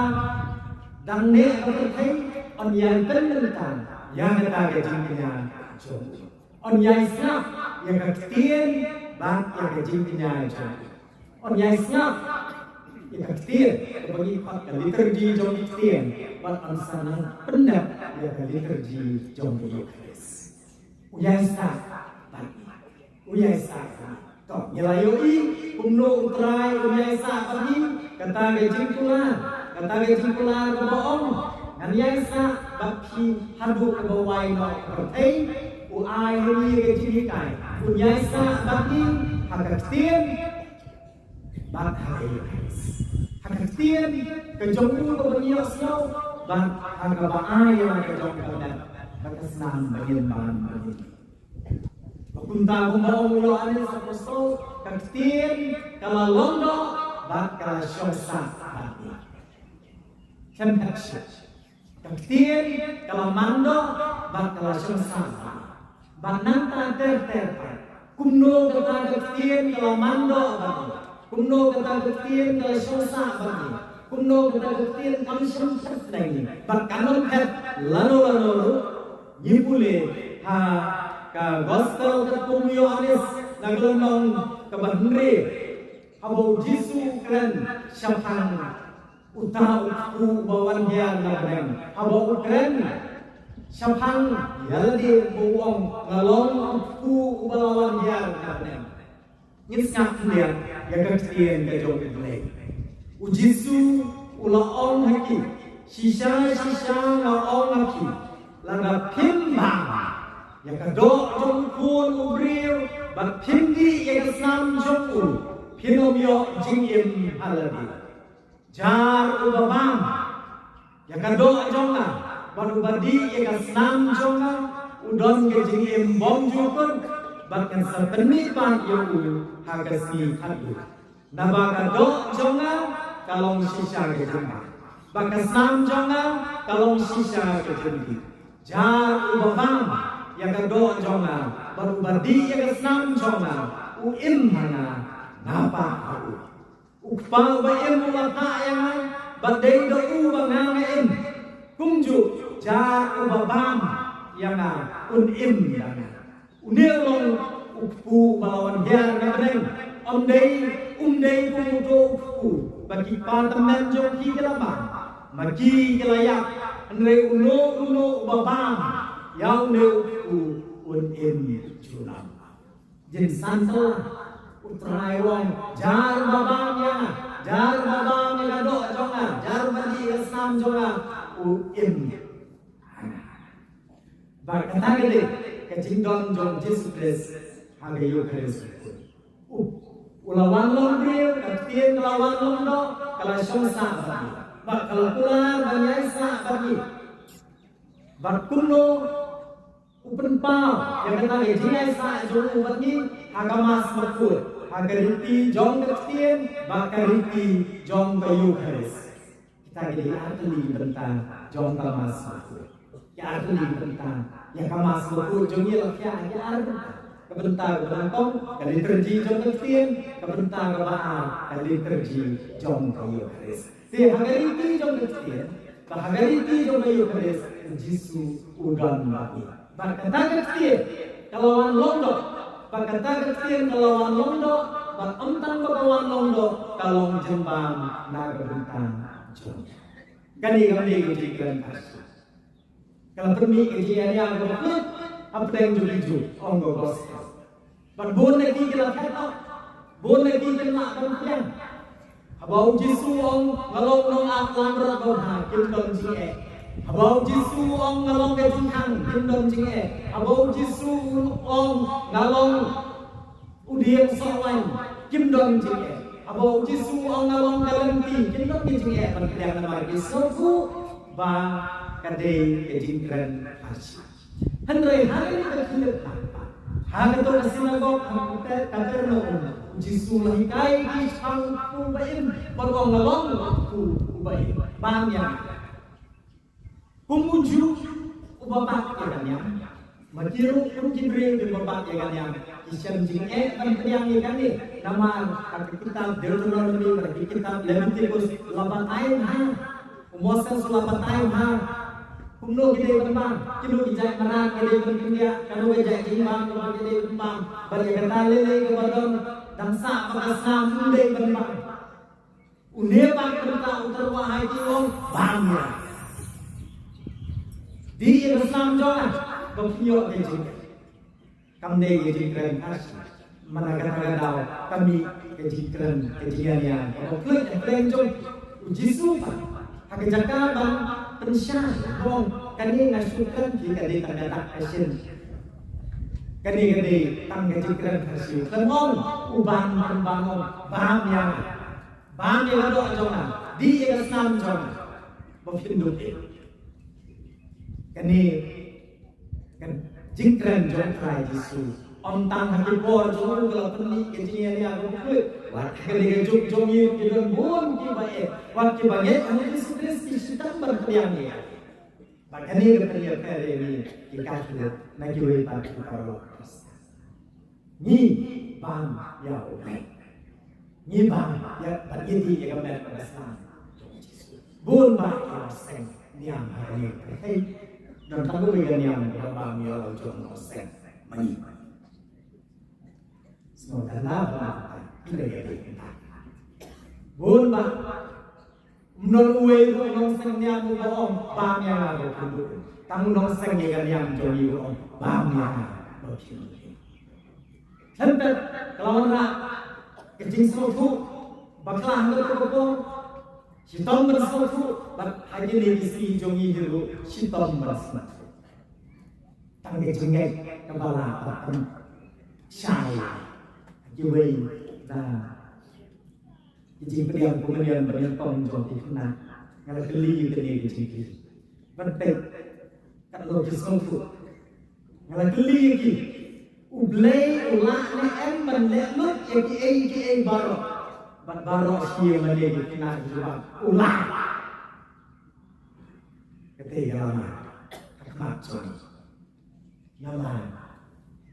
dang neh ka pyrthei, un ïai pynbynta ïa kata ka jingkñia jong u. Un ïai sngap ïa ka ktien bad ïa ka jingkñia jong u. Un ïai sngap ïa ka ktien, kaba ngi khot ka liturgi jong ka ktien, bad un sa nang pyndep ïa ka liturgi jong ka Eukharist. U ïai sah bad ngi. U ïai sah bad ngi. To, ngi la ïohi kumno U Trai un ïai sah bad ngi. Kata ka jingkular, kata ka jingkular kaba ong, ngan ïai sah bad phi haduh kaba wai noh ka pyrthei. U ai ha ngi ka jinghikai, un ïai sah bad ngi ha ka ktien bad ha ka Eukharist. Ha ka ktien ka jong u kaba ngi ïohsngew bad ha kaba ai ïa la ka jong ka dap bad ka snam ba ngin ban ba ngin. Ba kumta kumba ong u Ïoannis Apostol, ka ktien ka la long doh bad ka la shong sah bad ngi. Khlem phet shuh. Ka ktien ka la man doh bad ka la shong sah bad ngi. Bad nangta ter ter pat, kumno kata ka ktien ka la man doh bad ngi. Kumno kata ka ktien ka la shong sah bad ngi. Kumno kata ka ktien kam shym phet na ngi. Bad kan ym phet lano lano ruh. Ngi pule ha ka gospel katkum u Ïoannis na ka lynnong kaba hynriew, haba u Jisu u kren shaphang uta u kpu uba wan hiar na bneng. Haba u kren shaphang ïa lade, ba u ong, nga long u kpu uba la wan hiar na bneng. Ngin sngap khyndiat ïa ka ktien ka jong U Blei. U Jisu u la ong ha ki, shisha shisha nga ong ha ki, lada phim bam ïa ka doh jong U Khun u briew bad phim dih ïa ka snam jong u, phin ym ïoh jingim ha lade. Jar uba bam ïa ka doh jong nga bad uba dih ïa ka snam jong nga, u don ka jingim bymjukut, bad ngan sa pynmih pat ïa u ha ka sngi khatduh. Naba ka doh jong nga ka long shisha ka jingbam. Ba ka snam jong nga ka long shisha ka jingdih. Jar uba bam ïa ka doh jong nga bad uba dih ïa ka snam jong nga, u im ha nga, nga pat ha u. U Kpa uba im u la phah ïa nga, bad dei da u ba nga nga im. Kumjuh jar uba bam ïa nga un im da nga. Une u long u kpu ba la wan hiar na bneng. Ym dei, um dei kum uto u kpu ba ki kpa tymmen jong ki ki la bam, ma ki ki la ïap. Hynrei uno uno uba bam ïa une u kpu un im junom. Jingsan tang u Trai u ong, jar uba bam ïa nga, jar uba bam ïa ka doh jong nga, jar uba dih ïa ka snam jong nga, u im. Bad kata ka dei ka jingdon jong Jisu Khrist ha ka Eukharist. U, u la wan long briew, ka ktien ka la wan long doh, ka la shong sah bad ngi. Bad ka la kular ban ïaisah bad ngi. Bad kumno u pynpaw ïa kata ka jingïaisah jong u bad ngi ha ka Mass bakhuid, ha ka riti jong ka ktien bad ka riti jong ka Eukharist. Kita ki dei artylli ki bynta jong ka Mass bakhuid. Ki artylli ki bynta ïa ka Mass bakhuid jong ngi la thiah ha ki ar bynta. Ka bynta kaba nyngkong ka liturgi jong ka ktien, ka bynta kaba ar ka liturgi jong ka Eukharist. Te ha ka riti jong ka ktien bad ha ka riti jong ka Eukharist, u Jisu u don bad ngi. Bad kata ka ktien ka la wan long doh. Bad kata ka ktien ka la wan long doh. Bad ym tang ba ka wan long doh, ka long jingbam na ka bynta jong ngi. Kane kam dei ka jingkren pharshi. Ka la pynmih ka jingïaid ïa kaba khuid hapdeng jong ki Jiw, ong ka gospel. Bad bun na ki ki la thep noh, bun na ki ki la lah ban pdiang. Haba u Jisu u ong nga long nongap langbrot ba bha, kim don jingeh. Haba u Jisu u ong nga long ka jingkhang, kim don jingeh. Haba u Jisu u ong nga long u dieng sohwaiñ, kim don jingeh. Haba u Jisu u ong nga long ka lynti, kim don jingeh ban pdiang namar ki sngewthuh ba ka dei ka jingkren pharshi. Hynrei ha kane ka khlieh, ha kato ka synagog ha Kapernaum, u Jisu u la hikai ïa ki shaphang u kpu uba im, bad u ong nga long u kpu uba im. Bam ïa nga. Kum u Jiw uba bat ïa ka niam, ma ki ruh kum ki briew kiba bat ïa ka niam ki shem jingeh ban pdiang ïa kane. Namar ha ka kitab Deuteronomi bad ka kitab Leviticus la batai bha. U Moses u la batai bha kumno ki dei ban bam, kino ki jait mrad ki dei ban pyndiah, kano ka jait jingbam kaba ki dei ban bam. Bad ïa kata lei lei kaba don dang sah bad ka snam ym dei ban bam. Une u bam kynta u tyrwa ha ki, u ong bam ïa nga. Dih ïa ka snam jong nga ba phin ïoh ka jingkren. Kam dei ka jingkren pharshi. Namar kata ka daw ka mih ka jingkren, ka jingïaid ïa kaba khuid hapdeng jong u Jisu pat. Ha ka jaka ban pynshai, u ong kane nga shu kren phi ka dei tang ka dak ka shin. Kane ka dei tang ka jingkren pharshi. Kan ong u bam, kan bam, ong bam ïa nga. Bam ïa ka doh jong nga, dih ïa ka snam jong nga ba phin duh im. Kane ka jingkren jong u Trai Jisu. Ym tang ha ki por jong u ka la pynmih ka jingïaid ïa kaba khuid. Wat ha kane ka juk jong ngi ki don bun kiba eh, wat kiba ngeit ha u Jisu Khrist ki shitom ban pdiang ïa. Bad kane ka pynïapher ïa ngi ki Katholik na kiwei pat ki paralok Khristan. Ngi bam ïa U Blei. Ngi bam ïa, bad ngi dih ïa ka met bad ka snam jong U Jisu. Bun bah ki nongseng niam ha kane ka pyrthei. Don tang kawei ka niam kaba bam ïa la u jong nongseng ma ngi. Sngewthuh ba bun bah. Ym don uwei ruh u nongseng niam uba ong bam ïa nga ba phin duh im. Tang u nongseng ïa ka niam jong ngi u ong bam ïa nga ba phin duh im. Khlem pep ka la wanrah ka jingsngewthuh bakla ha kato ka por. Shitom ban sngewthuh bad ha kine ki sngi jong ngi hi ruh shitom ban sngewthuh. Tang ka jingngeit kaba la pynshai ha kiwei na ki jingpdiang kumne ban nyngkong jong ki khynnah. Nga la kylli ïa kine ki jingkylli ban peit katno ki sngewthuh. Nga la kylli ïa ki, U Blei u lah ne em ban leh lut ïa kiei kiei baroh? Bad baroh shi ïa mane ki khynnah ki jubab u lah. Te ïa la ma, ha khmat jong ngi. Namar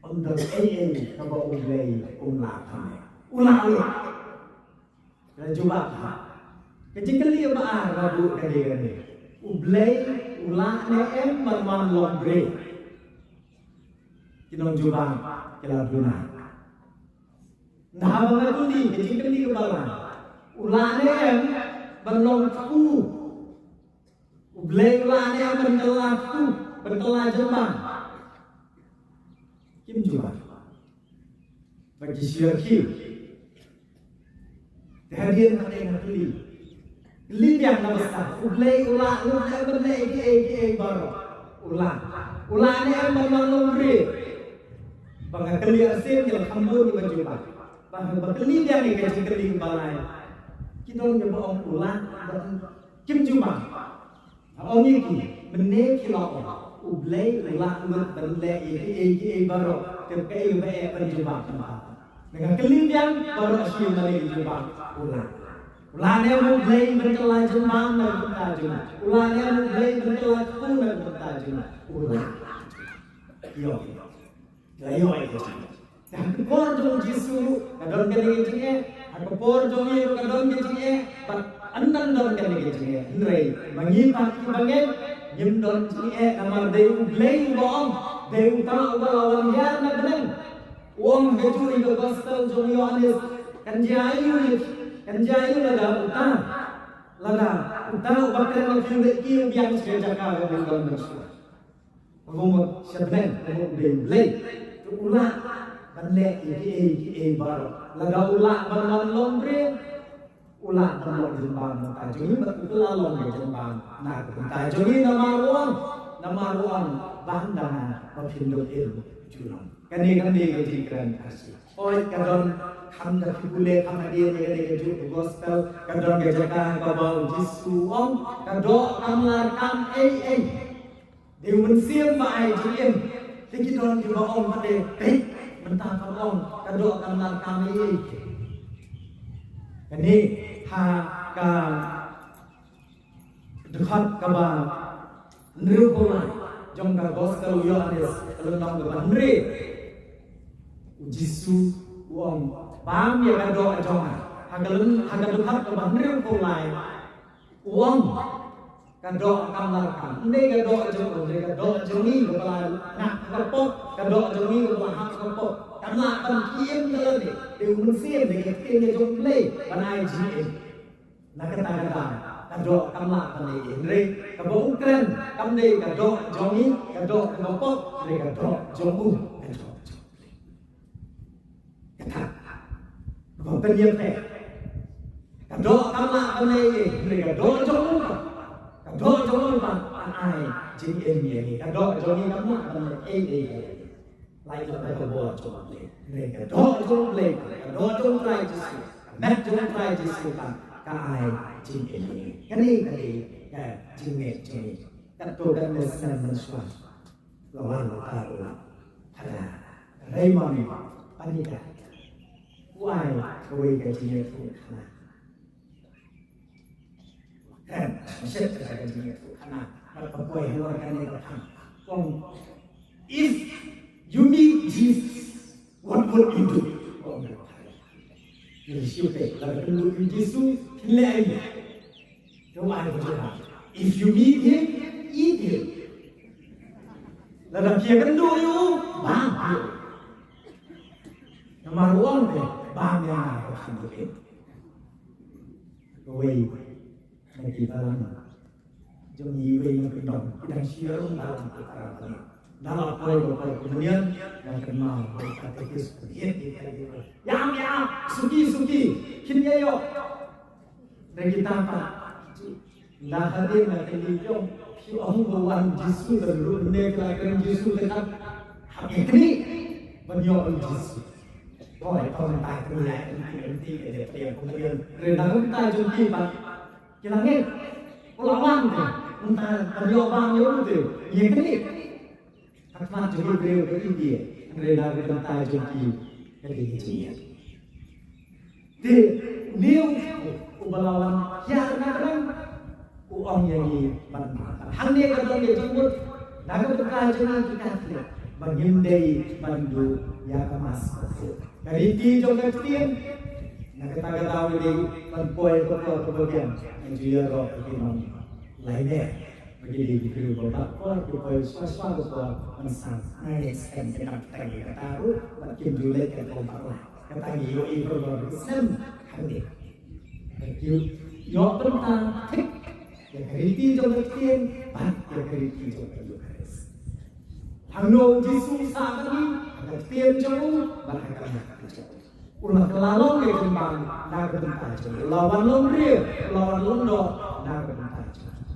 ym don ei ei kaba U Blei um lah ban leh. U lah lut. Ka jubab ha. Ka jingkylli ba ar ba buh ka dei kane. U Blei u lah ne em ban wan long briew? Ki nongjubab ki la duna. Nda haba nga kylli, ka jingkylli kaba lai. U lah ne em ban long kpu? U Blei u lah ne em ban kylla kpu, ban kylla jingbam? Kim jubab. Ba ki shu ïa ki. Te hadien pat nga kylli. Kylli biang na basa. U Blei u lah lut ne em ban leh kiei kiei baroh? U lah. U lah ne em ban long briew? Ba nga kylli arsien ki la kham bun kiba jubab. Ba, ba kylli biang ïa ka jingkylli ba lai. Ki don kiba ong u lah, ba kim jubab. Ong ïa ki, mynne ki la ong U Blei u lah lut ban leh ïa kiei kiei baroh, te kaei ba eh ban jubab mynta? Nga kylli biang, baroh shi mane ki jubab u lah. U lah ne em U Blei ban kylla jingbam na ka bynta jong ngi? U lah ne em U Blei ban kylla kpu na ka bynta jong ngi? U lah. Ïoh. La ïoh ïa ka jingeh. Te ha ka por jong u Jisu ruh ka don kane ka jingeh, ha ka por jong ngi ruh ka don ka jingeh, bad ynda don kane ka jingeh. Hynrei ma ngi pat kiba ngeit ngim don jingeh namar dei U Blei uba ong, dei uta uba la wan hiar na bneng. U ong ha kajuh ïa ka gospel jong u Ïoannis, kan jia ïa u, kan jia ïa u lada uta, lada uta uba kren ïa u lehke u biang sha ka jaka kaba u don mynshuwa. Ka mut sha bneng, ka mut U Blei. Te u lah ban leh ïa kiei kiei baroh. Lada u lah ban wan long briew, u lah ban long jingbam na ka bynta jong ngi, bad u kylla long ka jingbam na ka bynta jong ngi, namar u ong, namar u ong, bam da nga ba phin dup im ju long. Kane, kane ka jingkren Khasi. Hooid, ka don, kham da phi pule kham hadien ïa kane kajuh ka gospel, ka don ka jaka kaba u Jisu u ong, ka doh kam larkam ei ei. Dei u Mynsiem ba ai jingim. Te ki don kiba ong pat, te mynta ka ong ka doh kam larkam ei ei. Kane ha ka dkhot kaba hynriewphew lai jong ka gospel u Ïoannis, ka lynnong kaba hynriew. U Jisu u ong, bam ïa ka doh jong nga. Ha ka lynn, ha ka dkhot kaba hynriewphew lai. U ong, ka doh kam larkam. Ym dei ka doh jong u, ym dei ka doh jong ngi kaba la ngah ha ka pop, ka doh jong ngi kaba la hap ha ka pop. Kam lah ban im da lade. Dei u Mynsiem, dei ka ktien ka jong U Blei ban ai jingim. Na kata ka daw, ka doh kam lah ban leh ei ei. Hynrei kaba u kren, kam dei ka doh jong ngi, ka doh kaba pop, hynrei ka doh jong u, ka doh jong u. Kata. Kaba pynïap eh. Ka doh kam lah ban leh ei ei, hynrei ka doh jong u, ka doh jong u ban ai jingim ïa ngi. Ka doh jong ngi kam lah ban leh ei ei. Lai ka doh ka bor jong U Blei. Hynrei ka doh jong U Blei, ka doh jong U Trai Jisu, ka met jong U Trai Jisu ka, ka ai jingim ïa ngi. Kane ka dei ka jingngeit jong ngi. Katto katne snem mynshuwa, la wan uta u Phadar Raymond Panetta, u ai kawei ka jingïathuhkhana. Kren, shet ka jingïathuhkhana. Bad ka poi halor kane ka phang. Kong, if you meet Jesus, what would you do? Kong, ïa shu te, lada phi ïakynduh ïa u Jisu, phin leh aïu? Te u ai ka jingïathuhkhana. If you meet him, eat him. Lada phi ïakynduh ïa u, bam ïa u. Namar u ong te, bam ïa nga, ba phin duh im. Kawei na ki balang jong ngi, iwei na ki nong, ki dang shu ïaroh balang ki para bangeit. Nda la poi, la poi kum mynnin, nga kynmaw ba u katekis u hiar ïa ki, ïa, ïa, suki, suki, kin ïa ïoh. Hynrei kita pat, nda hadien na kylli jong, phi ong ba wan Jisu, lada ruh mynne ki la kren Jisu, te kat hap ïa knieh ban ïoh ïa u Jisu. Hooid, to mynta kynmaw ïa kynti kynti ka dei pyrshah kum ïa. Hynrei na ka bynta jong ki pat, ki la ngeit. U la wan te, mynta ban ïoh bam ïa u te, ïa knieh. Ha khmat jong ki briew ka India, hynrei na ka bynta jong ki ka dei ka jingngeit. Te une u, uba la wan hiar na ka bneng, U ong ïa ngi ban, hangne ka don ka jingmut na ka bynta jong ngi ki Katholik ba ngim dei ban duh ïa ka Mass. Ka riti jong ka ktien, na kata ka daw ngi dei ban poi ka por kaba biang, ngi ju ïaroh ïa ki nonglaimer ba ki dei ki briew ba bad por, ki poi shuwa shuwa ka por ban sah. Ngi sngewthuh kata ruh ba kim ju leit ka por bakla. Kata ngi ïohi baroh ki snem hangne. Ki ïoh bynta thik ïa ka riti jong ka ktien bad ïa ka riti jong ka Eucharist. Hangno u Jisu u sah bad ngi? Ha ka ktien jong u bad ha ka mat jong u. U la kylla long ka jingbam na ka bynta jong ngi. U la wan long briew, u la wan long doh na ka bynta jong ngi.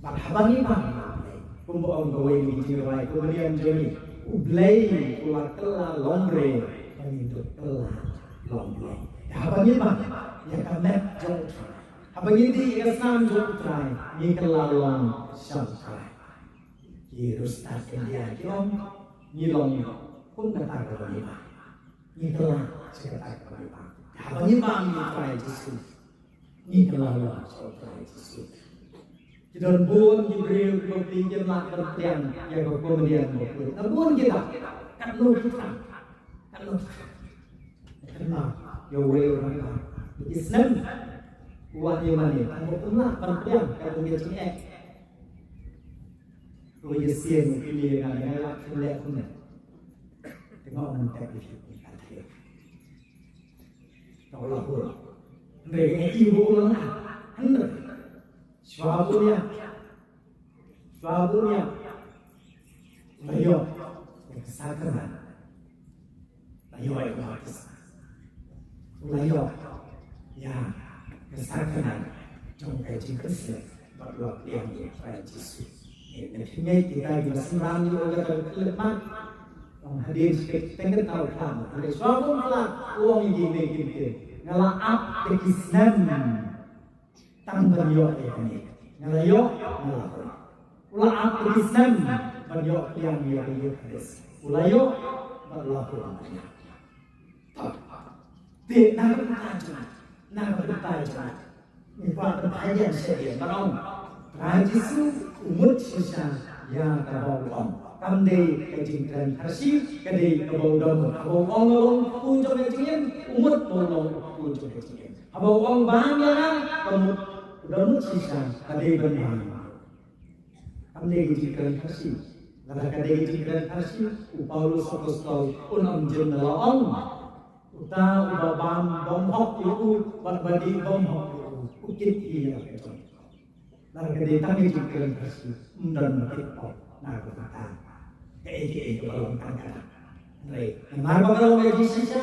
Bad haba ngi bam ïa U Blei, kumba ong kawei na ki jingrwai, kumba ong jong ngi, U Blei u la kylla long briew ba ngin dup kylla long Blei. Haba ngi bam ïa ka met jong U Trai, haba ngi dih ïa ka snam jong U Trai, ngi kylla long sha U Trai. Ki riewstad India ki ong, ngi long kum kata kaba ngi bam. Ngi kylla sha kata kaba ngi bam. Haba ngi bam ïa U Trai Jisu, ngi kylla long sha U Trai Jisu. Ki don bun ki briew kiba pynkylla ban pdiang ïa ka Komunion bakhuid. Na bun kita, katno kita, katno kita. Kynmaw ïa uwei u rangbah, ki snem u wan ïa mane, tang ba um lah ban pdiang, ka don ka jingeh. Ko ïa sien u kylli ïa nga, nga lah ban leh kumne. Te nga ong, ngan tep ïa phi, ngan tep. Ka u la hur. Hynrei nga i ba u la lah. Hynrei shuwa ba u ñiah, shuwa ba u ñiah, u la ïoh ïa ka sakramen. La ïoh ïa ka baptisma. La ïoh ïa ka sakramen jong ka jingkyrshan bad la pdiang ïa U Trai Jisu. Ngi, ngi, ngi, kita kiba synran ïa kata ka khyllipmat. Ong hadien shi kyntien ka thaw khlam. Hynrei shuwa ba u la, u ong ïa ngi ne ki, nga la ap da ki snem tang ban ïoh ïa kane. Nga la ïoh, nga la hoi. U la ap da ki snem ban ïoh pdiang ïa ka Eukharist. U la ïoh bad la hoi. Te na ka bynta jong, na ka bynta jong, ngi kwah ban pynïaid sha ïing ban ong, Trai Jisu u mut shisha ïa kaba u ong. Kam dei ka jingkren pharshi, ka dei kaba u da mut. Kaba u ong, u ong u jong ka jingim, u mut ba u ong u jong ka jingim. Haba u ong bam ïa nga, ka mut, u da mut shisha ka dei ban bam. Kam dei ka jingkren pharshi. Lada ka dei ka jingkren pharshi, u Paulus Apostol un ym jin da la ong, uta uba bam bymhok ïa u bad ba dih bymhok ïa u, u kit hi ïa la ka jong. Lada ka dei tang ka jingkren pharshi, ym don ba kit pop na ka bynta kaei kaei kaba long tang kata. Hynrei namar ba ka long ka jingshisha,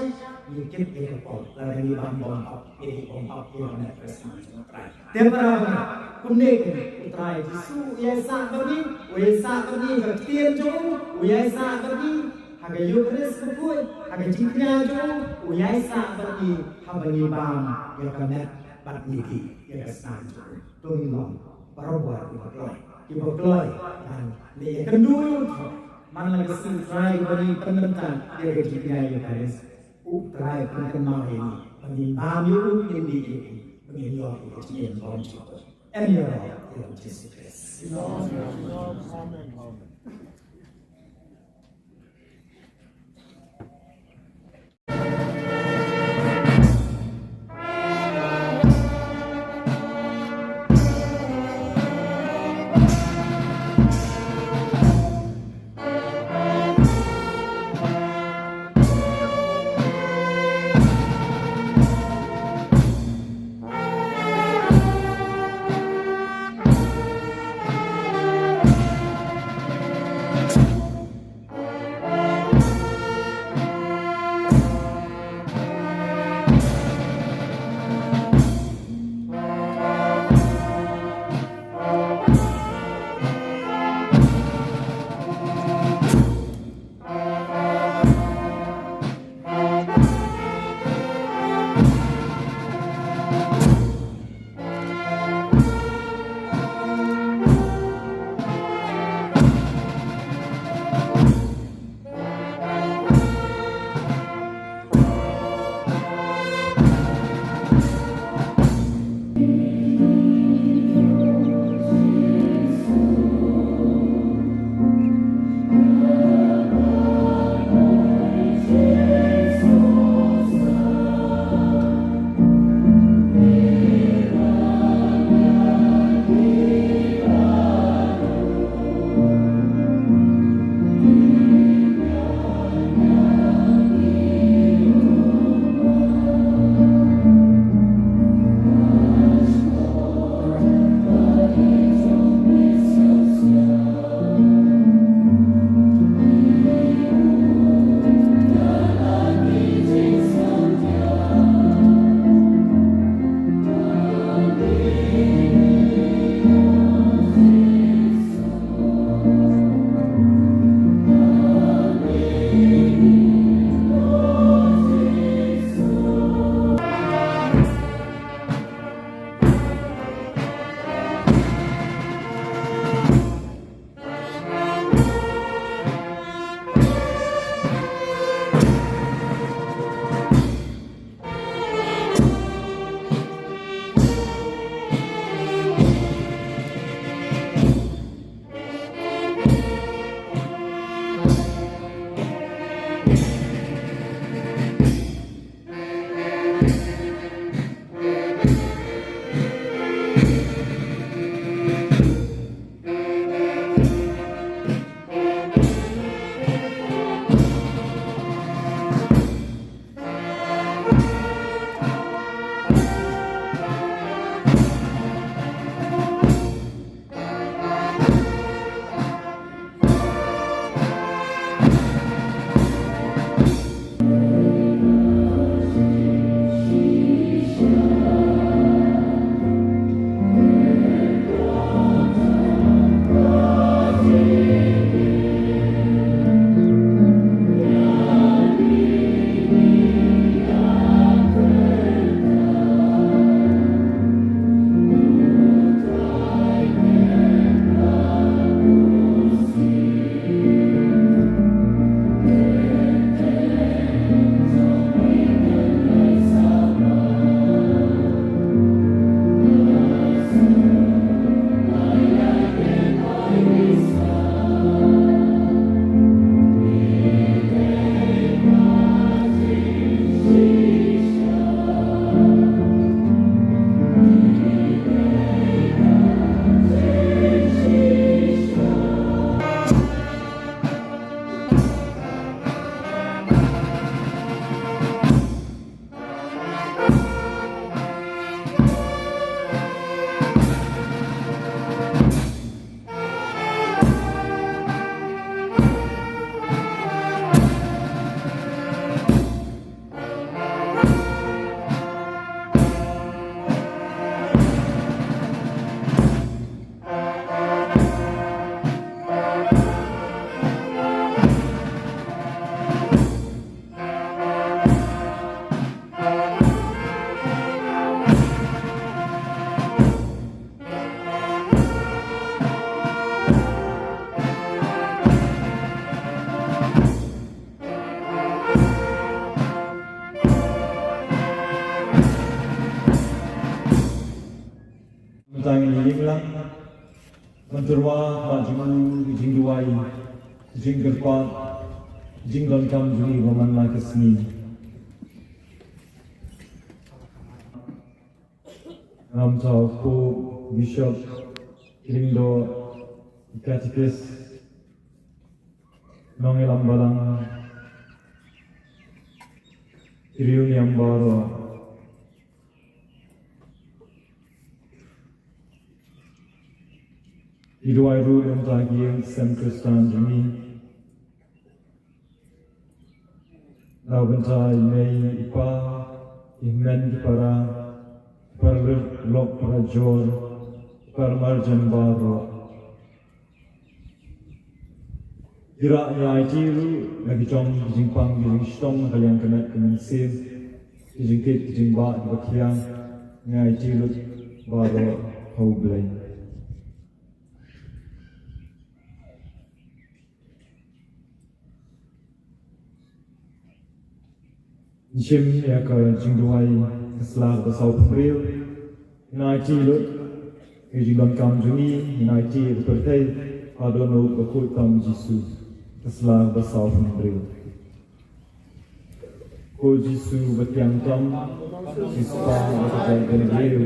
ngi kit ïa ka pop lada ngi bam bymhok, ïa ka bymhok ïa ka met ka snam jong U Trai. Te para bangeit, kumne keiñ U Trai Jisu u ïaisah bad ngi, u ïaisah bad ngi ha ka ktien jong u, u ïaisah bad ngi ha ka Eukharist bakhuid, ha ka jingkñia jong u, u ïaisah bad ngi haba ngi bam ïa ka met bad ngi dih ïa ka snam jong u. To ngin long barabor kiba kloi, kiba kloi ban leh ïakynduh ïa U Trai. Man la ka sngi U Trai ba ngin pynbynta ïa ka jingkñia Eukharist, U Trai pynkynmaw ïa ngi ba ngin bam ïa u, ngin dih ïa u, ba ngin ïoh ïa ka jingim ba ym jukut. Em ïaroh ïa U Jisu Khrist. Amen. Amen. Ngi ïeng lang, mynta ruh ha khmat jong u, ka jingduwai, ka jingkyrpad, ka jingdonkam jong ngi ba man la ka sngi. Ngam thaw u Pope, Bishop, ki lyngdoh, ki katekist, nongïalam balang, ki riewniam baroh. Ngi duwai ruh na ka bynta ki ïing ki sem Khristan jong ngi. Na ka bynta i mei i pa, i hynmen ki para, ki paralok parajor, ki paramarjan baroh. Ngi rah, ngi aiti ruh na ki jong ki jingpang ki jingshitom ha ka liang ka met ka mynsiem, ki jingkit ki jingbah kiba khia, ngi aiti lut baroh ha U Blei. Ngin shim ïa ka jingduwai ka sla kaba sawphew hynriew. Ngin aiti lut ïa ka jingdonkam jong ngi, ngin aiti ïa ka pyrthei ha ka dohnud bakhuid tam U Jisu. Ka sla kaba sawphew hynriew. Ko Jisu ba thiang tam, Jisu ba ka jaitbynriew,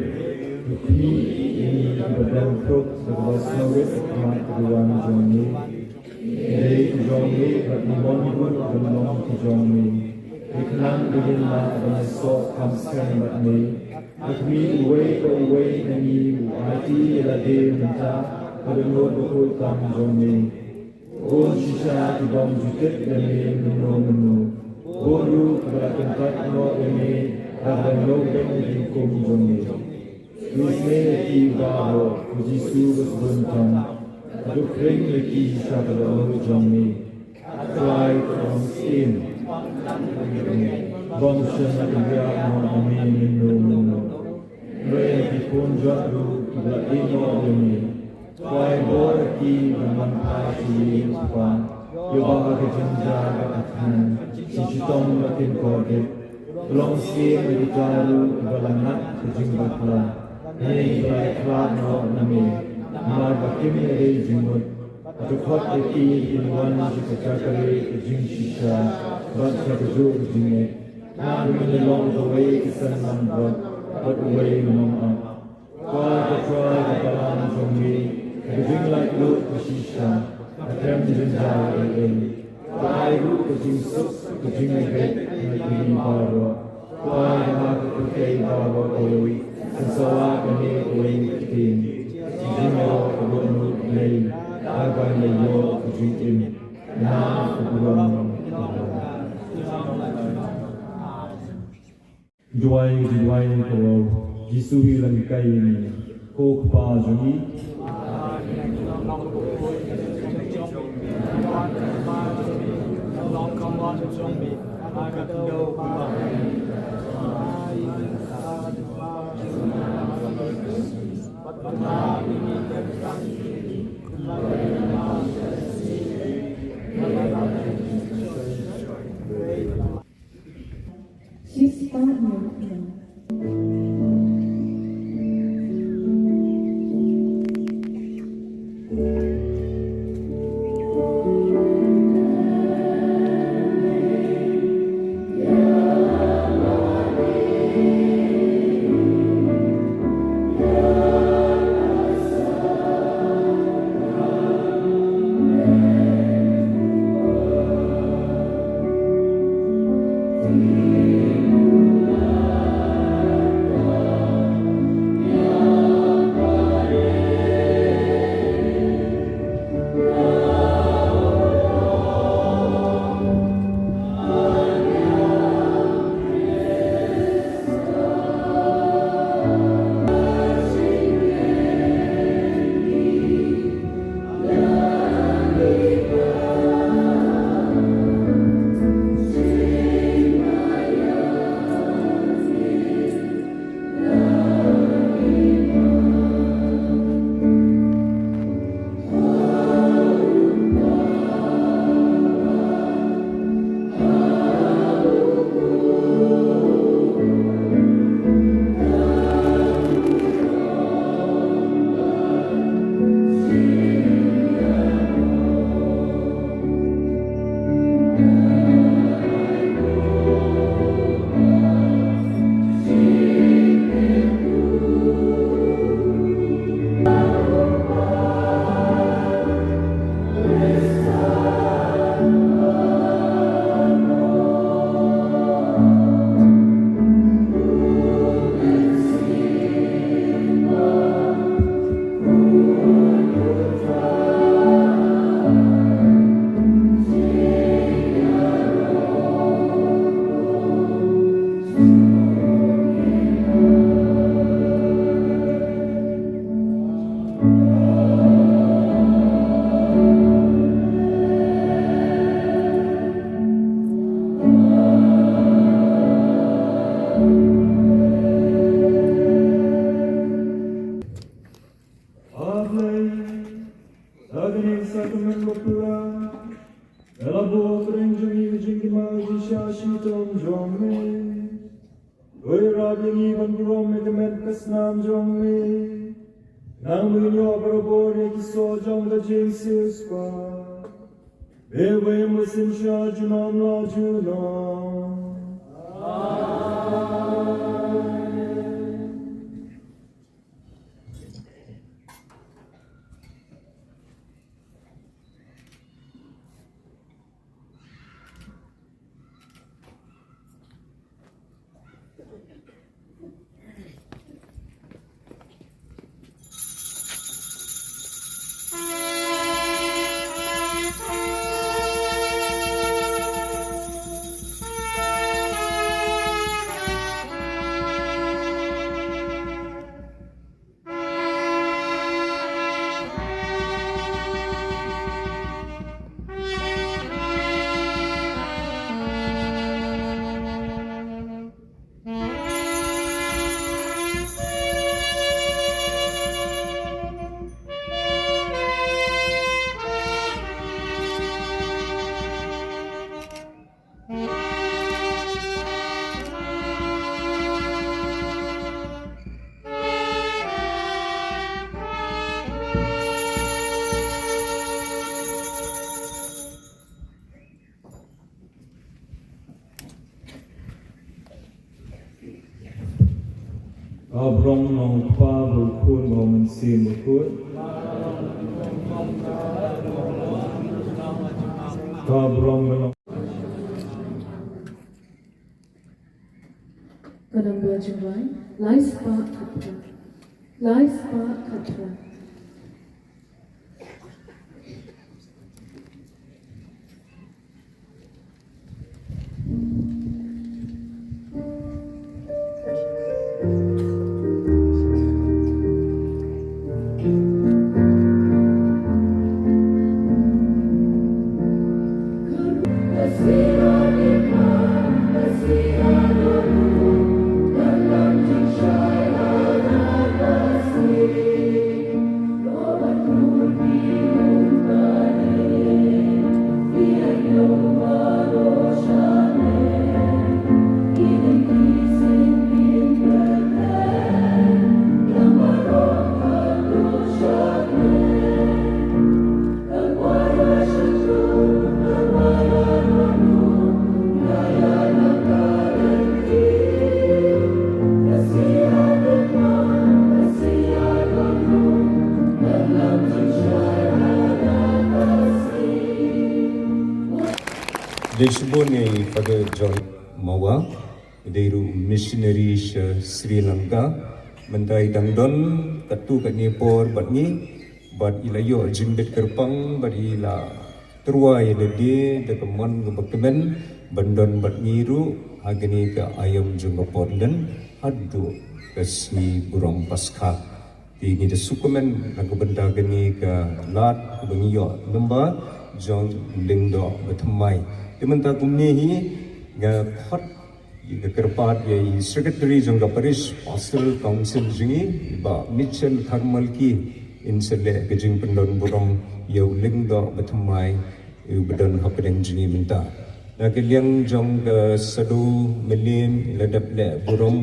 to khmih ïa ngi kiba dem kruk da kaba sngewrit ha khmat ka duwan jong ngi. Ngi dei ki jong me bad ngi mon buit ban long ki jong me. Ngi khnang ba ngin lah ban ïasoh kham skhem bad me. To khmih uwei pa uwei na ngi u aiti ïa lade mynta ha ka dohnud bakhuid tam jong me. Bun shisha ki bym ju tip ïa me mynno mynno. Bun ruh kiba la kyntait noh ïa me, la dang ïoh beiñ ïa ki hukum jong me. Khuslai ïa ki baroh, ko Jisu ba sbun tam. Hato khring ïa ki sha ka dohnud jong me. Trai, to long syiem. Bym shym la kynriah noh na me mynno mynno. Hynrei ïa ki khun jot ruh kiba la ïehnoh ïa me. Pynbor ïa ki ban wan phai sha ïing u Kpa, ïoh ba ha ka jingjia bad ka thngan, ki shitom bad kin kordit. To long syiem ïa kita ruh kiba la ngat ka jingbakla, ne kiba la ïakhlad noh na me, namar ba kim ïadei jingmut. Hato khot ïa ki ba kin wan sha ka jaka rieh ka jingshisha bad sha kajuh ka jingngeit. Khnang ba ngin long kawei ka seng langbrot bad uwei u nongap. Kpa, ko Trai, ka balang jong me, ka jinglaitluid ka shisha, ka khlem jynjar ei ei. Kpa, ai ruh ka jingsuk, ka jingngeit na ki baroh. Kpa, ha ka pyrthei baroh kawei, kan sa wad ïa me kawei ka ktien. Ka jingïaroh ka dohnud U Blei, da kaba ïoh ka jingim. Na ka burom. Duwai, duwai, ko Jisu hi la hikai ïa ngi. Ko Kpa jong ngi. She's fine. Shitom jong me. Wei rap ïa ngi ban burom ïa ka met ka snam jong me. Nang me ngi ïoh barabor ïa ki soh jong ka jingsiewspah. Wei wei mynsiem sha junom la junom. Ka burom na u Kpa bad u Khun bad u Mynsiem Bakhuid. Ka burom ka long. Ka nang ba jingwai, lai spah khatphra. Lai spah khatphra. Dei shibun ïa i Father John Mawa, i dei ruh u missionary sha Sri Lanka. Mynta i dang don katto katne por bad ngi, bad i la ïoh jingbit kyrpang bad i la tyrwa ïa lade da ka mon kaba kmen ban don bad ngi ruh ha kane ka aïom jong ka Portland haduh ka sngi burom Paskha. Te ngi da sngewkmen na ka bynta kane ka lad kaba ngi ïoh lyngba jong u Lyngdoh Bathymmai. Te mynta kumne hi nga khot ïa ka kyrpad ïa i Secretary jong ka Parish Pastoral Council jong ngi, i Bah Mitchell Kharmalki, in sa leh ka jingpyndon burom ïa u Lyngdoh Bathymmai, ïa uba don hapdeng jong ngi mynta. Na ka liang jong ka Sadhu Mylliem, i la dep leh burom,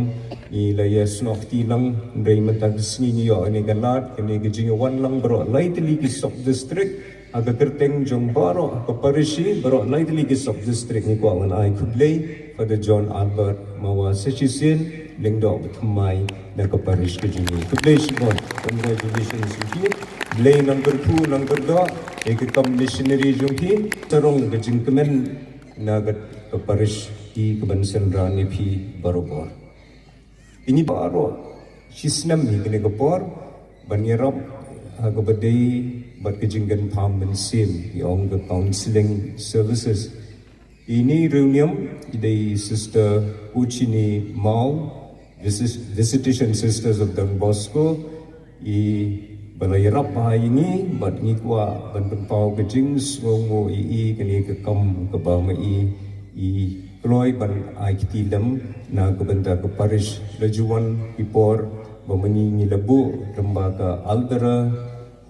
i la ïa snoh kti lang, hynrei mynta ka sngi ngi ïoh kane ka lad, kane ka jingwan lang baroh lai tylli ki sub district, ha ka kyrteng jong baroh ka parish hi, baroh lai tylli ki sub district ngi kwah ban ai khublei Father John Albert Mawa sa shisien, Lyngdoh Bathymmai na ka parish ka jong ngi. Khublei shibun, congratulations to you. Blei nang kyrkhu nang kyrdoh ïa ka kam missionary jong phi, sarong ka jingkmen na ka, ka parish hi kaban synran ïa phi barabor. Te ngi baroh shisnem hi kane ka por ban ïarap ha kaba dei bad ka jingkyrpad mynsiem, ïa ong ka counseling services. Te ine i riewniam i dei Sister Uchini Mao, Visis-, Visitation Sisters of Don Bosco, iba la ïarap bha ïa ngi bad ngi kwah ban pynpaw ka jingsngewnguh ïa i, kane ka kam kaba ma i i kloi ban ai kti lem na ka bynta ka parish. La ju wan ki por ba ma ngi ngi la buh lyngba ka Alderer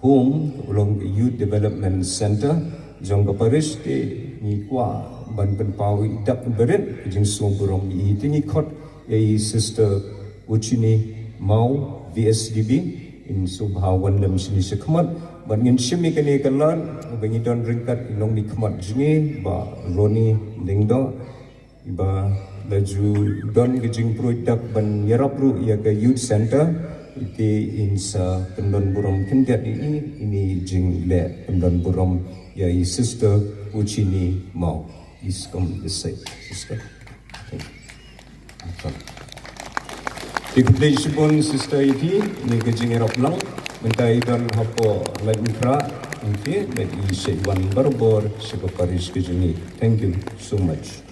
Home, ka long ka Youth Development Center jong ka parish, te Ngi kwah ban pynpaw ïa i dak barit ka jingsngewburom ïa i. Te ngi khot ïa i Sister Uchini Mao, V S D B, in sngewbha wan lem shane shakhmat. Bad ngin shim ïa kane ka lad ba ngi don ryngkat i nongmihkhmat jong ngi, Bah Ronnie Lyngdoh, ba la ju don ka jingpruid dak ban ïarap ruh ïa ka Youth Center. Te in sa pyndonburom khyndiat ïa i, ine i jingleh pyndonburom ïa i Sister Uchini Mao. Please come this side, Sister. Thank you. Te khublei shibun Sister ïa phi, ine ka jingïarap lang. Mynta i don hapoh Laitumkhrah, ïa phi, bad i sa wan barabor sha ka parish ka jong ngi. Thank you so much.